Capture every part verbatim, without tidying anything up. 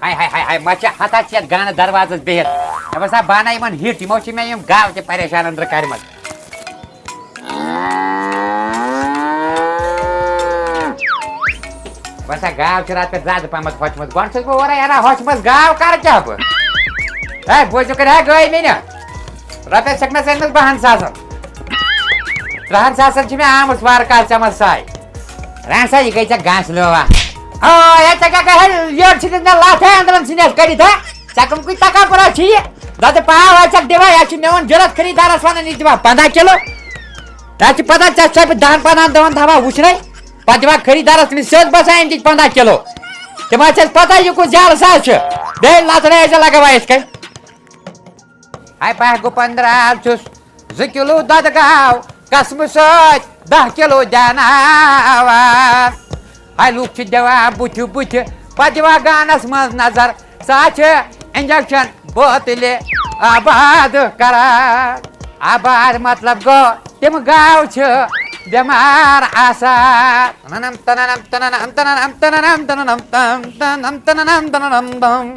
ہاے ہاے ہاے ہاے، مہ چھِ ہتا چھِ یتھ گانہٕ دروازس بِہِتھ۔ مےٚ باسان بہٕ انہٕ یِمن ہِٹ، یِمو چھِ مےٚ یِم گاوٕ تہِ پریشان أنٛدرٕ کَرِمَژٕ۔ باسان گاو چھِ راتہٕ پٮ۪ٹھ زیادٕ پہمتھ ہۄچھمٕژ۔ گۄڈٕ چھُس بہٕ اورَے اَنان ہۄچھمٕژ گاو، کَرٕ کیٛاہ بہٕ؟ ہے، بوٗزِو کَرِ ہا گٲے مےٚ نہ۔ رۄپیَس چھَکھ مےٚ ژٔلمٕژ بَہَن ساسَن۔ ترٛہَن ساسَن چھِ مےٚ آمٕژ وارٕ کارٕ ژےٚ منٛز سَے۔ رَن سا، یہِ گٔے ژےٚ گاسہٕ لٲوا۔ آ، ہے، ژےٚ کیٛاہ کَرِ ہے، یٔڈ چھِ دِژ مےٚ لَتھ ہے أنٛدرَن ژھٕنِتھ کٔڑِتھ، ہا؟ ژےٚ کَم کُے تکبرا چھِ یہِ؟ دَپتہٕ پاو، ہے، ژےٚ دِوان، ہے، چھُ میون جُرت خریٖدارَس وَنان، یہِ دِوان پنٛداہ کِلوٗ۔ ہے، چھِ پَتہ، ژےٚ چھِ بہٕ دَہَن پنٛدہَن دۄہَن تھاوان وٕچھنَے۔ پَتہٕ دِوان خریٖدارَس تٔمِس سیوٚد باسان، أمۍ دِتۍ پنٛداہ کِلوٗ۔ تِم حظ چھِ اَسہِ پَتہ، یہِ کُس جالہٕ ساز چھُ۔ بیٚیہِ لَتھ رٲے زِ لَگاوان یِتھ کٔنۍ۔ ہاے پہہ گوٚو پندرہ، آز چھُس زٕ کِلوٗ دۄدٕ گاو قسمہٕ سۭتۍ دَہ کِلوٗ دیٛاناوان۔ ہاے لوٗکھ چھِ دِوان بُتھِ بُتھِ، پتہٕ دِوان گانس منٛز نظر، سۄ چھِ انجیکشن بوتلہِ آباد کران۔ آباد مطلب گوٚو تِم گاو چھِ بٮ۪مار آسان۔ تننم تننم تننم تننم تننم تننم تننم تننم تننم تننم تننم تننم تننم۔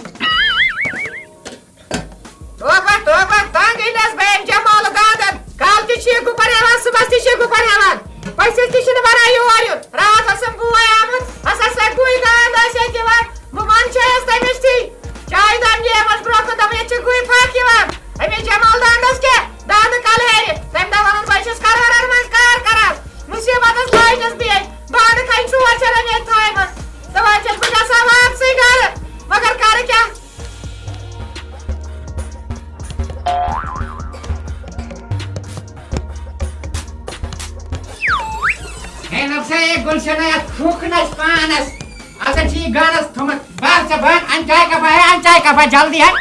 توبہ، توبہ، تنگ ییٚلہِ حظ بہٕ أمۍ جمالہٕ دادن۔ کالہٕ تہِ چھُ یہِ گُپن ہٮ۪وان، صُبحس تہِ چھُ یہِ گُپن ہٮ۪وان۔ پٔژھِس تہِ چھُنہٕ بنان یور یُن۔ راتھ اوسُم بوے آمُت، ہسا سۄ گُہہ گانٛد ٲس ییٚتہِ یِوان۔ بہٕ منٛد چھیٚیَس تٔمِس تھی۔ چایہِ دام یِیَس برٛونٛہہ کُن، دَپان، "ییٚتہِ چھِ گُہہِ پھکھ یِوان۔ أمِس جمالہٕ دادس کیٛاہ دانہٕ کلہٕ ہیٚرِ؟" تٔمۍ دَپان اوس، "بہٕ چھُس کرورن منٛز کار کران۔ مُصیٖبتس لٲجِس بیٚیہِ۔ بانہٕ کھنہِ ژور چھَنہٕ مےٚ تھایمَژ۔ تہٕ وۄنۍ چھَس بہٕ گژھان واپسٕے گرٕ۔ مگر کرٕ کیٛاہ؟" ہے نفسا، اے گُلشنہ، یتھ پھُک نس پانس۔ اگر چھی گانس تھومت، بار سے بار، ان چائے کپا ہے، ان چائے کپا، جلدی ہے۔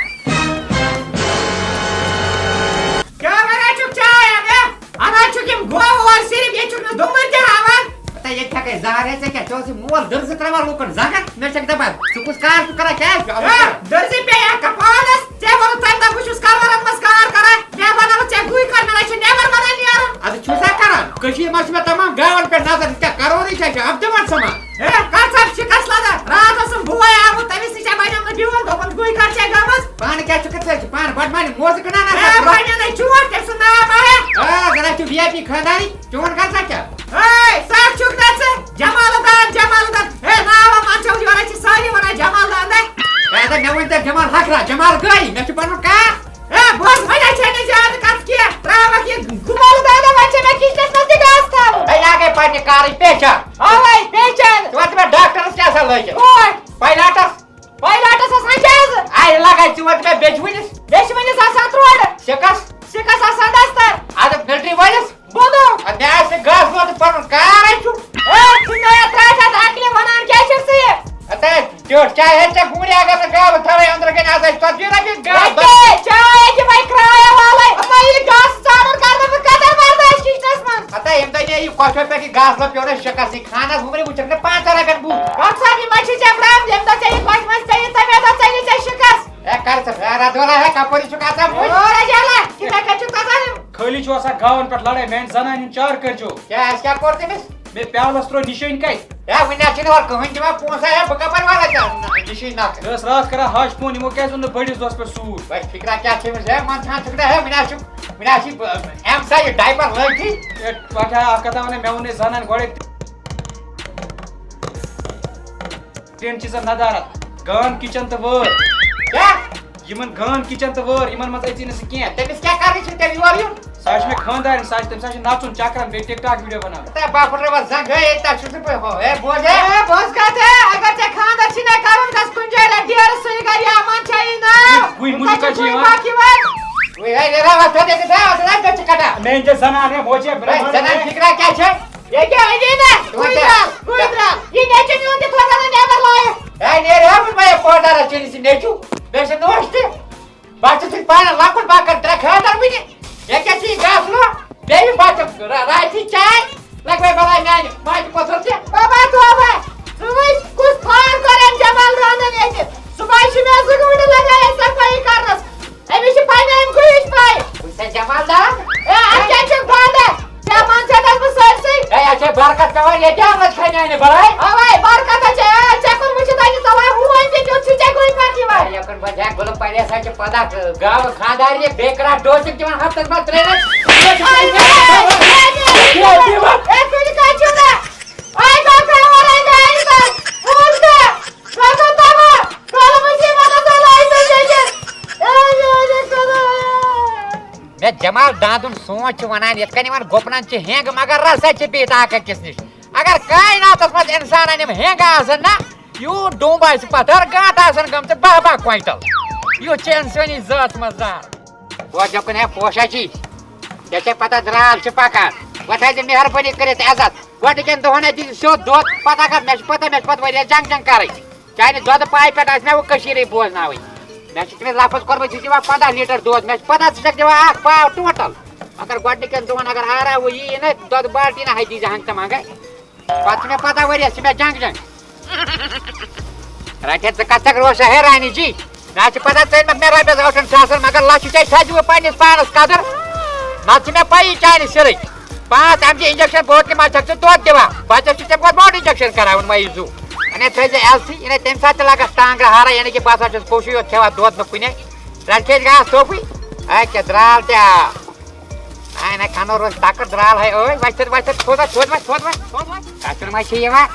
کیا بنا چک چائے ہے؟ انا چکم گو اور صرف یہ چکم دمر کیا آوان؟ پتہ یہ کیا کہ زہر ہے، سے کیا چوسی مول درز تروا لوکن زنگن، میں چک دبا، چکس کار تو کرا کیا ہے؟ ہاں، درزی پہ یا کپانس، ژےٚ ووٚنُتھ تَمہِ دۄہ بہٕ چھُس کلورن منٛز کار کران، مےٚ بنٲو ژےٚ گُہہ کر، مےٚ نہ چھُ نٮ۪بر بنان نیرُن۔ اَدٕ چھُسا کران؟ کٔشیٖرِ منٛز چھِ مےٚ تمام گاوَن پٮ۪ٹھ نظر، ژےٚ کروڑٕے چھےٚ، چھےٚ اَبدِمت سَمان۔ ہے، کر ژٕ شِکَس لَدان؟ راتھ ٲسٕم بوے آمُت، تٔمِس نِش ہا بنیوم نہٕ بیول، دوٚپُن گُہہ کر چھےٚ گٔمٕژ۔ پانہٕ کیٛاہ چھُکھ ژٕ؟ ژٕ چھِ پانہٕ بَٹہٕ مالِنۍ موزٕ کٕنان ہے، آسان۔ بنیو نَے چوٹ، تٔمۍ سُنٛد ناو ما ہے؟ آ، زَن ہا چھُ وی آئی پی خانٛدارٕے، چون کر سا کیٛاہ؟ ہے، سَکھ چھُکھ نا ژٕ؟ جمال دان، جمال دان۔ ہے، ناو ہا مان ژےٚ یورٕ چھِ سٲری وَنان جمال دان دے۔ ہے، اَدٕ مےٚ ؤنۍ تَے جمال ہکھرا، جمال گٲری، مےٚ چھُ پَنُن کار۔ ہے، بوز، وۄنۍ ہا چھے نہٕ زیادٕ کَتھ کینٛہہ۔ ترٛاوَکھ یہِ گُمَل دادا، وۄنۍ چھے مےٚ کِچنَس منٛز تہِ گاسہٕ تھاوُن۔ ہے، یہِ ہا گٔے پنٛنہِ کارٕچ پہچان۔ اَوَے، پہچان۔ ژٕ وَن تہٕ مےٚ ڈاکٹرَس کیٛاہ سا لٲگِتھ؟ اوے۔ پایلاٹَس؟ پایلاٹَس آسان جہازٕ۔ اَے لَگَے ژٕ وَن تہٕ مےٚ بیٚچھوٕنِس۔ بیٚچھوٕنِس آسان ترٛوڈٕ۔ سِکَس؟ سِکَس آسان دَستار۔ اَدٕ مِلٹری وٲلِس؟ بوٗزُو؟ اَدٕ مےٚ آسہِ گاسہٕ لوٚت پَنُن کارَے چھُ۔ اے، ژٕ مےٚ ترٛاوکھ اَتھ عقلہِ وَنان کیٛاہ چھُکھ ژٕ یہِ؟ اَدٕ ٹیوٚٹھ چاے ہیٚتھ ژےٚ گوٗرۍ اگر نہٕ گاوٕ تھاوَے أنٛدرٕ کَنہِ آسہٕ اَسہِ ژَتجی رۄپیہِ گاسہٕ۔ اَدٕ چاے تہِ وۄنۍ کرٛایہِ والَے۔ اَما یہِ گاسہٕ ژارُن کَرٕ نہٕ بہٕ قدر برداش کِچنَس منٛز۔ ہتا ییٚمہِ دۄہ مےٚ یہِ کۄٹھیو پٮ۪ٹھ یہِ گاسہٕ لوٚت پیوٚو نہ شِکَس یہِ خانَس وُمرِ وٕچھَکھ نہٕ پانٛژَن رۄپیَن بوٗٹھ۔ وَٹسَپ یہِ ما چھِ ژےٚ برٛم؟ ییٚمہِ دۄہ ژےٚ یہِ کۄٹھِ منٛز پیٚیہِ تَمے دۄہ ژَلہِ ژےٚ شِکَس۔ ہے، کر ژٕ پھیرا دولا ہے، کپٲرۍ چھُکھ آسان وٕنہِ؟ او رجالا، کِتھَے کٔنۍ چھُکھ آسان یِم۔ خٲلی چھُ آسان گاوَن پٮ۪ٹھ لڑٲے، میٛانہِ زنانہِ ہُنٛد چار کٔرۍزیو۔ کیٛاہ، اَسہِ کیٛاہ کوٚر تٔمِس؟ مےٚ پیالَس ترٛوو نِشٲنۍ کَتہِ؟ ہے، وٕنہِ حظ چھِنہٕ اورٕ کٕہٕنۍ دِوان پونٛسہٕ، ہے، بہٕ کَپٲرۍ وَنہٕ ژےٚ نِشٲنۍ نقٕد؟ مےٚ ٲس راتھ کران ہَش فون، یِمو کیٛازِ اوٚن نہٕ بٔڑِس دۄہَس پٮ۪ٹھ سوٗٹ؟ وۄنۍ فِکرا کیٛاہ چھِ أمِس، ہے، منٛدچھان چھُکھ نا، ہے، وٕنہِ حظ چھُ، وٕنہِ حظ چھِ، اَمہِ سا یہِ ڈایپَر لٲگتھٕے۔ ہے، پَتہٕ ہا اَکھ کَتھا وَنَے، مےٚ ووٚنُے زَنان گۄڈَے۔ ترٛٮ۪ن چیٖزن ندارت، گان، کچن تہٕ وٲر۔ کیٛاہ؟ یِمن گان، کچن تہٕ وٲر، یِمن منٛز أژی نہٕ سُہ کینٛہہ۔ تٔمِس کیٛاہ کرنٕچ چھِ تٔمۍ یورٕ یُن؟ سۄ حظ چھِ مےٚ خانٛدارِنۍ، سۄ حظ چھِ، تٔمِس حظ چھِ نژُن، چکرن، بیٚیہِ ٹِک ٹاک ویٖڈیو بناوٕنۍ۔ تہٕ بفر رۄبس زنٛگ ہے، تۄہہِ چھُو سُہ پٲ-، ہو، ہے، بوز ہے۔ ہے، بوز کتھ ہے، اگر ژےٚ خانٛدر چھُے نا کرُن، گژھ کُنہِ جایہِ رَٹ ڈیرٕ سُے گرِ یا امان چھےٚ یی ناو۔ وٕنۍ، وٕنۍ، وٕنۍ کتہِ چھُ کتہِ چھُے یِوان؟ پکھ یِوان؟ وٕنۍ ہے، نیرا وۄتھ تھوٚد ییٚتہِ، ہے، وۄتھ تھوٚد، ہے، بیٚیہِ چھِ کٹان۔ میٛٲنۍ چھِ زنان ہے، موجی ہے، ہے، زنان فِکرا کیٛاہ چھےٚ؟ ییٚکیٛاہ أنی نا، تُہۍ گُہہِ کیٛاہ؟ درٛال، گُہہِ درٛال۔ یہِ نیٚچوٗ میون تہِ تھوڑا نا نٮ۪بر لایِتھ۔ ہے، نیرِ ہا وۄنۍ بہٕ یہِ پٲدارا چٲنِس یہِ نیٚچوٗ۔ مےٚ چھِ نوٚش تہِ۔ بہٕ چھُس وۄنۍ پانہٕ لۄکُٹ، بہٕ کَرٕ ترٛےٚ خانٛدر وٕنہِ۔ ییٚکیٛاہ ژٕ یہِ گاسہٕ لوٚو، بیٚیہِ بَتہٕ را-، راتھی چاے، لَگوَے بَلاے میٛانہِ ماجہِ پوٚتُر تہِ۔ بابا، توبہ، ژٕ وٕچھ، کُس فار کوٚر أمۍ جمال رانَن ییٚتہِ۔ صُبحٲے چھِ مےٚ زٕ گٲنٛٹہٕ لَگان ییٚتہِ صفٲیی کَرنَس۔ أمِس چھِ پَنٕنۍ اَمہِ گُہِچ پَے۔ وٕچھ سا جمال دان۔ اے، اَتھ کیٛاہ چھُکھ بانٛدَر؟ ژےٚ منٛز ژےٚ دَس بہٕ سٲرسٕے۔ اے، اَتھ چھےٚ برکت پٮ۪وان ییٚتہِ، اَتھ کھَنہِ اَنہِ بَلاے۔ اَوَے، برکت ہا چھےٚ، اے، ژےٚ کوٚرمُت چھُ تَتہِ تَوَے ہوٗنۍ تہِ کیُتھ چھُ ژےٚ گُہہِ پٮ۪ٹھ یِوان۔ بہٕ ہیٚکہٕ گُلہٕ پَرِ ہسا چھِ پَتہ، گاوٕ خانٛدارنہِ بیٚیہِ کَران ڈوسِنٛگ تِمَن ہفتَس منٛز ترٛےٚ لَٹہِ۔ مےٚ جمال داندُن سونٛچ چھُ وَنان، یِتھ کٔنۍ یِمَن گُپنَن چھِ ہینٛگ، مگر رَسا چھِ بیٚیہِ تاکھ أکِس نِش۔ اگر کائناتَس منٛز اِنسانَن یِم ہینٛگ آسَن نا، یوٗت ڈوٗنٛب آسہِ پَتھر، گانٛٹہٕ آسَن گٔمژٕ باہ باہ کوینٹل۔ یُتھ چھِ اِنسٲنی ذٲژ منٛز زار۔ وۄنۍ دَپُن ہے پوشا جی، ژےٚ چھےٚ پَتہ درٛال چھِ پَکان۔ وۄنۍ تھٲیزِ مہربٲنی کٔرِتھ عزت۔ گۄڈٕنِکٮ۪ن دۄہَن ہے دِیِو سیوٚد دۄد۔ پَتہٕ اگر مےٚ چھِ پَتہ، مےٚ چھِ پَتہٕ واریاہ جنٛگ جنٛگ کَرٕنۍ۔ چانہِ دۄدٕ پایہِ پٮ۪ٹھ آسہِ مےٚ وۄنۍ کٔشیٖرٕے بوزناوٕنۍ۔ مےٚ چھِ تٔمِس لفظ کوٚرمُت، یہِ چھِ دِوان پنٛداہ لیٖٹر دۄد۔ مےٚ چھِ پَتہ ژٕ چھَکھ دِوان اَکھ پاو ٹوٹل۔ مگر گۄڈٕنِکٮ۪ن دۄہَن اگر آرا ہُہ یی نہ دۄدٕ بالٹیٖنہ ہے دیٖزِ ہنٛگتہٕ منٛگَے۔ پتہٕ چھِ مےٚ پتہ ؤریَس چھِ مےٚ جنٛگ جنٛگ۔ رٹھے ژٕ کتھ چھکھ روزان حیرانی جی؟ مےٚ حظ چھِ پتہ ژٕ أنۍ مَکھ مےٚ رۄپیَس ٲٹھن ساسَن، مگر لَچھِ ژےٚ سَجہِ وٕ پنٛنِس پانَس قدر۔ نتہٕ چھِ مےٚ پَیی چانہِ سِرٕچ۔ پانٛژھ ایم جی انجیکشن بوتلہِ منٛز چھکھ ژٕ دۄد دِوان، بچس چھِ ژےٚ گۄڈٕ بوٚڑ انجیکشن کراوُن مَیہِ زُو۔ یعنی تھٲیزِ ایل سی، یعنی تَمہِ ساتہٕ تہِ لگس ٹانٛگرٕ ہارا، یعنی کہِ بہٕ ہسا چھُس پوٚشُے یوت کھٮ۪وان دۄد نہٕ کُنے۔ رٹھے گژھِ گژھ سوپُے۔ اچھا درٛال تہِ آو۔ آے نہ کھنو روز تکڑ درال ہے اوے، وۄتھ تھوٚد، وۄتھ تھوٚد، تھوٚد وۄتھ، تھوٚد وۄتھ، تھوٚد وۄتھ، تھوٚد وۄتھ۔ کَتُر ما چھِ یِوان؟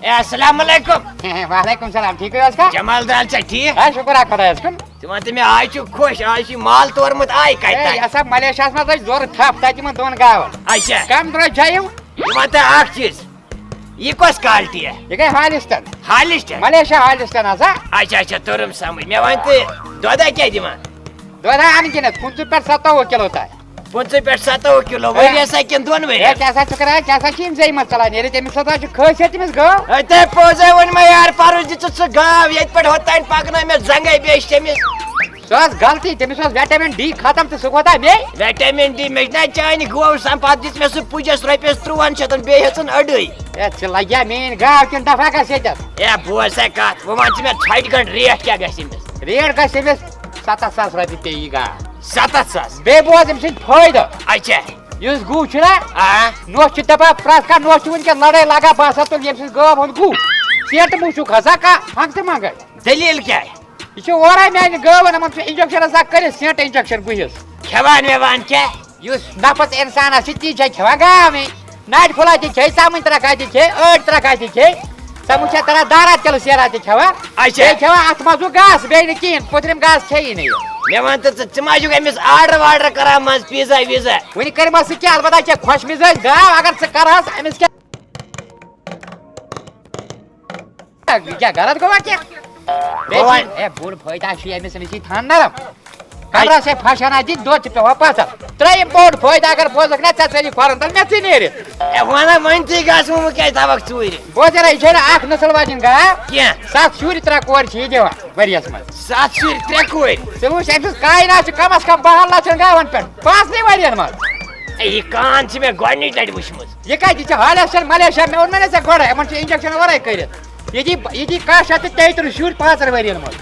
اے، السلام علیکم۔ وعلیکم سلام، ٹھیٖکٕے اوس کھا؟ جمال درال چھا ٹھیٖک؟ ہے، شُکر ہا خۄدایَس کُن۔ ژٕ وَن تہٕ مےٚ، آز چھُ خۄش، آز چھُ مال تورمُت، آے کَتہِ اے، تام؟ یہِ ہسا ملیشیاہَس منٛز ٲسۍ زورٕ تھپھ تَتہِ یِمَن دۄن گاوَن۔ اچھا۔ کَم درٛوے چھا یِم؟ ژٕ وَن تہٕ اَکھ چیٖز، یہِ کۄس کالٹی ہے؟ یہِ گٔے ہالِسٹن۔ ہالِسٹن؟ ملیشیا ہالِسٹن ہسا۔ اچھا، اچھا، توٚرُم سمجھ۔ مےٚ وَن تہٕ، دۄدا کیٛاہ دِوان؟ دۄدا اَنہٕ کِنَتھ، پٕنٛژٕہ پٮ۪ٹھ ستووُہ کِلوٗ تام۔ پٕنٛژٕہ پٮ۪ٹھ ستووُہ کِلوٗ، ہے۔ ؤریَس ہا کِنہٕ دۄن ؤرۍیَن؟ ہے، ژےٚ ہسا چھُکھ کران، ژےٚ ہسا چھِ یِم زیٚیہِ منٛز ژَلان نیٖرِتھ، تٔمِس ہسا چھُ خٲصیت، تٔمِس گٲو۔ ہے، تۄہہِ پوٚزے ووٚن مےٚ یارٕ، پَرُس دِژٕتھ سُہ گاو، ییٚتہِ پٮ۪ٹھ ہوٚتام پَکنٲو مےٚ زنٛگَے بیٚیہِ چھِ تٔمِس۔ سۄ ٲس غلطی، تٔمِس اوس ویٹامِن ڈی ختم تہٕ سُہ کوتاہ مے؟ ویٹامِن ڈی مےٚ چھِ نا چانہِ گوٚو سَم، پَتہٕ دِژ مےٚ سُہ پُجَس رۄپیَس ترٛوٚوُہَن شیٚتَن، بیٚیہِ ہیٚژٕن أڑٕے۔ ہے، ژٕ لَگیا میٛٲنۍ گاو کِنہٕ دَفا گژھ ییٚتٮ۪تھ؟ ہے، بوز سا کَتھ، وۄنۍ وَن ژٕ مےٚ ژھۄٹہِ گنٛڈ ریٹ کیٛاہ گژھِ أمِس؟ ریٹ گژھِ أمِس ستتھ ساس رۄپیہِ پیٚیہِ یہِ گاو۔ ستتھ ساس؟ بیٚیہِ بوز أمۍ سٕنٛدۍ فٲیدٕ۔ اچھا۔ یُس گُہہ چھُنہ، آ۔ نوٚش چھُ دَپان پرٛٮ۪تھ کانٛہہ نوٚش چھُ وٕنکٮ۪س لڑٲے لاگان، بہٕ ہسا تُل ییٚمۍ سٕنٛز گٲو ہُنٛد گُہہ۔ سیٹہٕ مُہہ چھُکھ ہسا کانٛہہ ہنٛگتہٕ منٛگَے۔ دٔلیٖل کیٛاہ؟ یہِ چھُ اورَے میٛانہِ گٲوَن، یِمَن چھُ injection آسان کٔرِتھ، سیٹہٕ injection گُہِس۔ کھٮ۪وان وٮ۪وان کیٛاہ؟ یُس نفس اِنسانَس چھِ، تی چھےٚ کھٮ۪وان گاوٕنۍ۔ ناٹہِ پھوٚلہ تہِ کھے، ژامٕنۍ ترٛکھ تہِ کھے، ٲٹۍ ترٛکھ تہِ کھے۔ ژےٚ وٕچھے تران دارا تِلہٕ سیرا تہِ کھٮ۪وان۔ اچھا۔ بیٚیہِ کھٮ۪وان اَتھ منٛز ہُہ گاسہٕ، بیٚیہِ نہٕ کِہیٖنۍ، پٔترِم گاسہٕ کھیٚیی نہٕ یہِ۔ مےٚ وَن تہٕ ژٕ، ژٕ ما چھُکھ أمِس order وارڈر کران منٛزٕ pizza ویٖزا؟ وٕنہِ کٔرۍ ما سُہ کینٛہہ، البتہ یہِ چھےٚ خۄش مِزٲج گاو، اگر ژٕ کرہَس أمِس کیٛاہ؟ یہِ کیٛاہ غلط گوٚوا کینٛہہ؟ بیٚیہِ گوٚوا؟ چھِ، ہے، بوٚڑ فٲیدٕ چھُ أمِس، أمِس یی تھان نرم۔ کمرس ہے پھش ہنا دِتھ دۄد تہِ پیوان پتھر۔ ترٛٲیِم بوٚڑ فٲیدٕ اگر بوزکھ نہ ژےٚ ژٔجی کھۄرن تل مےٚ ژٕ نیٖرِتھ۔ اے، وَنہ وۄنۍ ژٕے گژھ وۄنۍ، وۄنۍ کیٛازِ تھاوکھ ژوٗرِ؟ بوز یارا، یہِ چھے نہٕ اکھ نسل واجِنۍ گاو۔ کینٛہہ۔ ستھ شُرۍ ترٛےٚ کورِ چھِ یہِ دِوان ؤریس منٛز۔ ستھ شُرۍ ترٛےٚ کورِ؟ ژٕ وٕچھ، أمۍ سٕنٛز کاینات چھِ کم از کم بَہَن لَچھَن گاوَن پٮ۪ٹھ، پانٛژنٕے ؤرِیَن منٛز۔ اے، یہِ کان چھِ مےٚ گۄڈٕنِچ لَٹہِ وٕچھمٕژ۔ یہِ کَتہِ چھِ؟ ہالٮ۪س چھَنہٕ مَلیشیا، مےٚ ووٚن نہ ژےٚ گۄڈَے، یِمَن چھِ injection وَرٲے کٔرِتھ۔ یہِ دی، یہِ دی کاہ شیٚتھ تہٕ تیٚیہِ تٕرٛہ شُرۍ پانٛژَن ؤرِیَن منٛز۔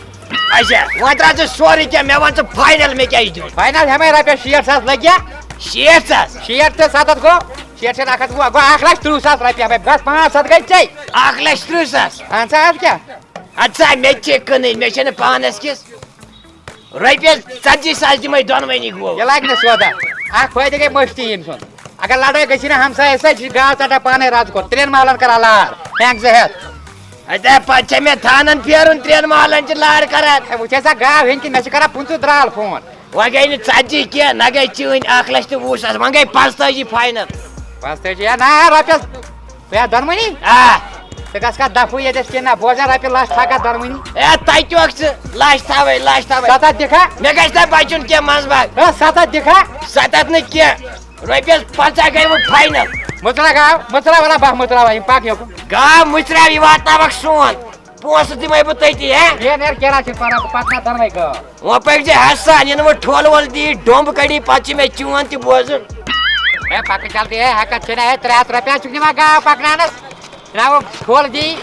اچھا، وۄنۍ ترٛاو ژٕ سورُے کینٛہہ، مےٚ وَن ژٕ final مےٚ کیٛاہ چھِ دیُن؟ Final ہٮ۪مَے رۄپیَس شیٹھ ساس لَگیا؟ شیٹھ ساس؟ شیٹھ تہٕ سَتَتھ گوٚو، شیٹھ شیٹھ اَکھ ہَتھ وُہ، گوٚو اَکھ لَچھ تٕرٛہ ساس رۄپیہِ ہٮ۪مَے، بَس پانٛژھ ہَتھ گٔے ژےٚ۔ اَکھ لَچھ تٕرٛہ ساس؟ اَہَن سا، اَدٕ کیٛاہ؟ اَدٕ سا، مےٚ تہِ چھے کٕنٕنۍ، مےٚ چھَنہٕ پانَس کِژھ۔ رۄپیَس ژتجی ساس دِمَے دۄنوٕنی گوٚو۔ یہِ لَگہِ نہٕ سودا۔ اَکھ فٲیدٕ گٔے مٔشتٕے ییٚمۍ سُنٛد۔ اگر لڑٲے گژھِ نہ ہمسایَس سۭتۍ، یہِ چھِ گاو ژَٹان پانَے رَزٕ کھۄتہٕ۔ ترٛٮ۪ن محلَن کَران لار، ٹھینٛگ زٕ ہٮ۪تھ۔ اَدٕ پَتہٕ چھےٚ مےٚ تھانَن پھیرُن، ترٛٮ۪ن محلَن چھِ لار کَران۔ ہے، وٕچھ سا گاو ہیٚنۍ کِنۍ، مےٚ چھِ کَران پٕنٛژٕہ درٛال فون۔ وۄنۍ گٔے نہٕ ژتجی کینٛہہ، نہ گٔے چٲنۍ اَکھ لَچھ تہٕ وُہ ساس، وۄنۍ گٔے پانٛژتٲجی final۔ پانٛژتٲجی، ہے نہ، رۄپیَس، ہے دۄنوٕنی؟ آ۔ ژٕ گژھ کَتھ دَفہٕ ییٚتٮ۪س کِنہٕ نہ، بوزان رۄپیہِ لَچھ تھاو کَتھ دۄنوٕنی۔ ہے، تَتہِ چھُکھ ژٕ، لَچھ تھاوَے، لَچھ تھاوَے۔ سَتَتھ دِکھا؟ مےٚ گژھِ نہ بَچُن کینٛہہ منٛزٕ باگ۔ ہے، سَتَتھ دِکھا؟ سَتَتھ نہٕ کینٛہہ، رۄپیَس پنٛژاہ گٔے وۄنۍ final۔ مٕژراو گاو، مٕژراو وَلا بَہہ مٕژراو، یِم پَکھ یوکُن۔ گاو مٕژراو، یہِ واتناوَکھ سون۔ پونٛسہٕ دِمَے بہٕ تٔتی، ہے؟ ہے، نیر، کینٛہہ نہ چھُنہٕ پَرواے، بہٕ پَکناو دۄنوَے گٲو۔ وۄنۍ پٔکۍ زِ ہٮ۪س سان، یِنہٕ وۄنۍ ٹھۄل وۄل دِیہِ ڈوٚمب کٔڑی، پَتہٕ چھُ مےٚ چون تہِ بوزُن۔ ہے، پَکہٕ جلدی، ہے، ہٮ۪کَتھ چھَنہٕ، ہے، ترٛےٚ ہَتھ رۄپیہِ حظ چھُکھ نِوان گاو پَکناونَس؟ جِناب، ٹھۄل دِیہِ،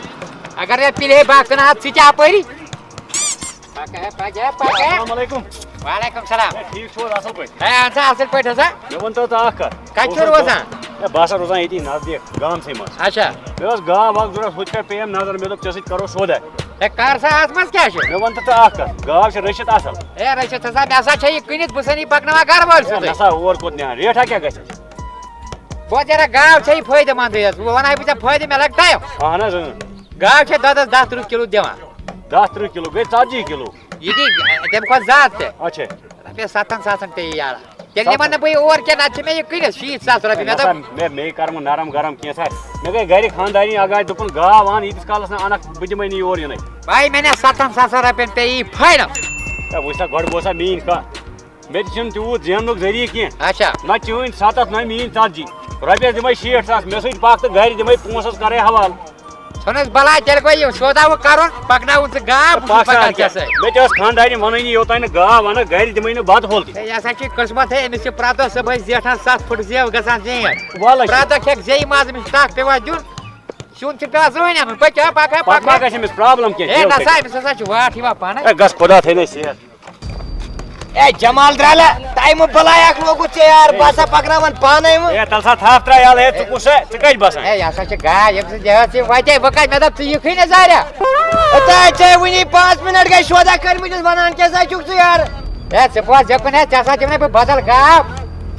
اگر ہے پِلہِ ہے بَکھ ژٕ نہ اَتھ ژٕ تہِ اَپٲری۔ پَکھ ہے، پَکھ ہے، پَکھ ہے۔ السلام علیکم۔ وعلیکم السلام۔ ہے، ٹھیٖک چھُو حظ، اَصٕل پٲٹھۍ؟ ہے، اَہَن سا، اَصٕل پٲٹھۍ ہسا۔ مےٚ وَن تہٕ ژٕ اَکھ کَتھ۔ کَتہِ چھُو روزان؟ ہے، بہٕ ہسا روزان ییٚتی نزدیٖک گامسٕے منٛز۔ اچھا۔ مےٚ ٲس گاو اَکھ ضوٚرَتھ، ہُتہِ پٮ۪ٹھ پیٚیَم نظر، مےٚ دوٚپ ژےٚ سۭتۍ کَرو سودا۔ ہے، کر سا، اتھ منٛز کیٛاہ چھُ؟ مےٚ وَن تہٕ ژٕ اکھ کَتھ، گاو چھِ رٔچھِتھ اَصٕل۔ ہے، رٔچھِتھ ہسا، مےٚ ہسا چھےٚ یہِ کٕنِتھ، بہٕ سا یہِ پَکناوان گرٕ وٲلۍ ہے، سیوٚدُے۔ نسا، اور کوٚت نِوان؟ ریٹھا کیٛاہ گژھِ اَسہِ؟ بہٕ وَنہٕ ژےٚ رَٹھ، گاو چھےٚ یہِ فٲیدٕ مندٕے حظ، وۄنۍ وَنہٕ ہا بہٕ ژےٚ فٲیدٕ، مےٚ لَگہِ ٹایم۔ اَہَن حظ، اۭں۔ گاو چھےٚ دۄدَس دَہ تٕرٛہ کِلوٗ دِوان۔ دَہ تٕرٛہ کِلوٗ گٔے ژَتجی کِلوٗ۔ یہِ دی تَمہِ کھۄتہٕ زیادٕ تہِ۔ اچھا۔ رۄپیَس سَتَن ساسَن پیٚیہِ یارٕ۔ تیٚلہِ نِمَن نہٕ بہٕ یہِ اور کینٛہہ، نَتہٕ چھِ مےٚ یہِ کٕنِتھ شیٖتھ ساس رۄپیہِ۔ مےٚ نسا، دوٚپ مےٚ، مے کَرٕ وۄنۍ نرم گرم کینٛژھا۔ مےٚ گٔے گرِ خانٛدارِنۍ اَکھ گاے، دوٚپُن، "گاو اَن، ییٖتِس کالَس نہٕ اَنَکھ، بہٕ دِمَے نہٕ یور یِنَے۔" بھائی، مےٚ نہ سَتَن ساسَن رۄپیَن پیٚیہِ یہِ فاینَل۔ ہے، وٕچھ سا، گۄڈٕ بوز سا میٛٲنۍ کَتھ۔ مےٚ تہِ چھُنہٕ تیوٗت زیننُک ذٔریعہٕ کینٛہہ۔ اچھا۔ نہ چٲنۍ سَتَتھ، نہ میٛٲنۍ ژَتجی۔ رۄپیَس دِمَے شیٹھ ساس، مےٚ سۭتۍ پَکھ تہٕ گرِ دِمَے پونٛسَس کَرَے حوالہٕ۔ ژھٕنُس بَلاے، تیٚلہِ گوٚو یہِ سودا وۄنۍ کَرُن، پَکناوُن ژٕ گاو، بہٕ چھُس پَکھ سا پَکان اَدٕ کیٛاہ کیٛاہ؟ سا۔ مےٚ تہِ ٲس خانٛدارِنۍ وَنٲنی، یوٚتام نہٕ گاو اَنَکھ، گرِ دِمَے نہٕ بَتہٕ پھوٚل تہِ۔ ہے، یہِ ہسا چھِ قٕسمت، ہے، أمِس چھِ پرٛٮ۪تھ دۄہ صُبحٲے زیٹھان سَتھ فُٹ زیو گژھان زیٖٹھ۔ وَلہٕ چھِ۔ پرٛٮ۪تھ دۄہ کھٮ۪کھ زیٚیہِ ماز، أمِس چھِ ٹَکھ پٮ۪وان دیُن۔ سیُن چھُ پٮ۪وان زٔہٕنۍ اَنُن۔ پٔکۍ ہا، پَکھ ہا، پَتہٕ پَکھ ما ہا۔ گژھِ أمِس پرٛابلِم کینٛہہ؟ ہے، نہ سا، أمِس ہسا چھِ واٹھ یِوان پانَے۔ ہے، گژھ خۄدا تھٲینَے صحت۔ اے جمال درالہ، ٹائم بلایا اکھ لوگُت ژےٚ یار، بہٕ ہسا پکناوان پانے وۄنۍ۔ اے تَلہٕ سا تھپھ ترٛاو یَلہٕ، ہے، ژٕ کُس سا، ژٕ کَتہِ بسان؟ اے یہِ ہسا چھِ گاے، ییٚمہِ سۭتۍ یہِ ہسا چھِ وَتے، بہٕ کَتہِ، مےٚ دوٚپ ژٕ یِکھٕے نہٕ زاریا۔ ہے ژےٚ، ژےٚ وٕنی پانٛژھ منٹ گٔے سودا کٔرمٕتِس، وَنان کیٛاہ سا چھُکھ ژٕ یارٕ؟ اے ژٕ بوز، یہِ کُن ہے، ژےٚ ہسا دِمہٕ نَے بہٕ بدل گاو،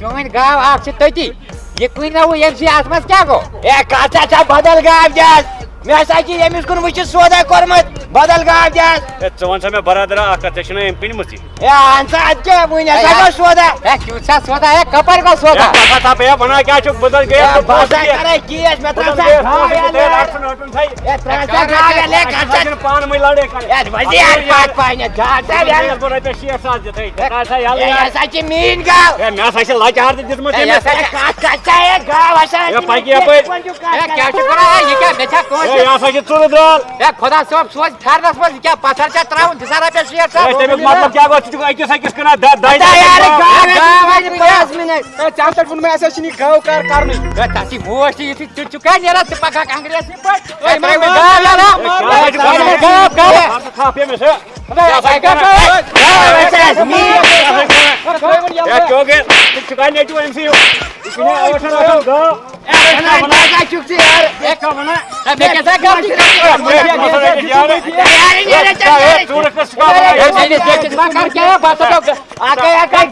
چٲنۍ گاو اکھ چھِ تٔتی۔ یہِ کٕنۍ مےٚ وۄنۍ ییٚمہِ سۭتۍ اَتھ منٛز کیٛاہ گوٚو؟ ہے، کَتھ چھا، چھا بدل گاو دِژ؟ مےٚ ہسا چھِ ییٚمِس کُن وٕچھِتھ سودا کوٚرمُت، بدل گاو دِژ۔ ہے، ژٕ وَن سا مےٚ برادرا اَکھ کَتھ، ژےٚ چھُنہ أمۍ کٕنۍمٕژ یہِ؟ ہے، اہن سا، اَدٕ کیٛاہ وٕنۍ ہسا ہے، گوٚو سودا۔ ہے، کیُتھ چھا سودا؟ ہے، کَپٲرۍ گوٚو سودا؟ ہے، پَتہٕ ہسا پے بَنان کیٛاہ چھُکھ، بہٕ زَن گٔیَس ہے، نہٕ بہٕ ہسا پونٛسہٕ دِتھ۔ کَرے کیس، مےٚ بہٕ زَن ترٛاوسا گٔیَس گاو پونٛسہٕ دِتھ، یَلہٕ۔ ہے، رَٹُن، رَٹُن تھَے۔ ہے، ترٛاوسا ہے، گاو یَلہٕ، ہے، کَتھ چھا؟ چھِنہٕ پانہٕ ؤنۍ لَڑٲے کَرٕنۍ۔ ہے، وۄنۍ دِ اَتھ پَتھ پَہنَتھ، گاو چھا یَلہٕ۔ بہٕ رۄپیَس شیٹھ ساس دِتھ، ہے، ہے، ترٛاوسا یَلہٕ ہے، یہِ یار۔ ہسا چھِ میٛٲنۍ گاو۔ ہے، مےٚ ہسا چھِ لَچار تہِ دِژمٕژ ہے، یہِ أمِس۔ ہسا چھِ کَتھ، کَتھ چھا ہے گاو ہسا ہے، چھِ پَکہِ میٛٲنۍ۔ یَپٲرۍ۔ وۄنۍ چھُ کَتھ ہے، کیٛاہ چھُ کَران؟ ہے، یہِ کیٛاہ؟ مےٚ چھا کٲنٛسہِ ہے، یہِ ہسا چھِ ژٕرٕ درٛال۔ ہے، خۄدا صٲب سوزِ پھیرنَس منٛز، یہِ کیٛاہ پَتھر چھا ترٛاوُن؟ دِ سا رۄپیَس شیٹھ ساس۔ ہے، تَمیُک مطلب کیٛاہ گوٚو؟ ژٕ چھُکھ أکِس أکِس کٕنان دَ-، دَہہِ ہتا دَہہِ یارٕ، دۄہہِ گاو ہے، گاو ہے، پانٛژھ منٹ۔ ہے، ژےٚ ہسا چھُنہٕ مےٚ، اَسہِ حظ چھِنہٕ یہِ گٲو کار کَرنٕے۔ ہے، ژےٚ چھِ موج تہِ یِتھُے، ژٕ چھُکھ ہے نیران، ژٕ پَکھ اَکھ انگریز سٕنٛدۍ پٲٹھۍ۔ ہے، ترٛاوِ مےٚ گاو یَلہٕ۔ ہے، کیٛاہ حظ چھُکھ وَنان؟ گاو، گاو۔ ہے، ژٕ کھا پے مےٚ سۭتۍ۔ ہے، ہے، ہے، ہے، ہے۔ ہے، کیوں گے؟ ژٕ چھُکھ ہے نیٚچوٗ أمۍ سٕے ہیوٗ۔ یہِ چھُنہٕ ٲٹھن ٲٹھن گٲو۔ ہے، ہے، ہے، ہے، چھُکھ ژٕ یارٕ۔ ہے، کیٛاہ وَنان؟ ہے، مےٚ کیٛاہ سا غلطی کٔر؟ ہے، ہے، ہے، ہے، ہے، ہے، ژوٗرٕ کٔژ چھِ کَران؟ ہے، ہے، ہے، ہے، کیٛاہ وَنان؟ اَکَے، اَکَے،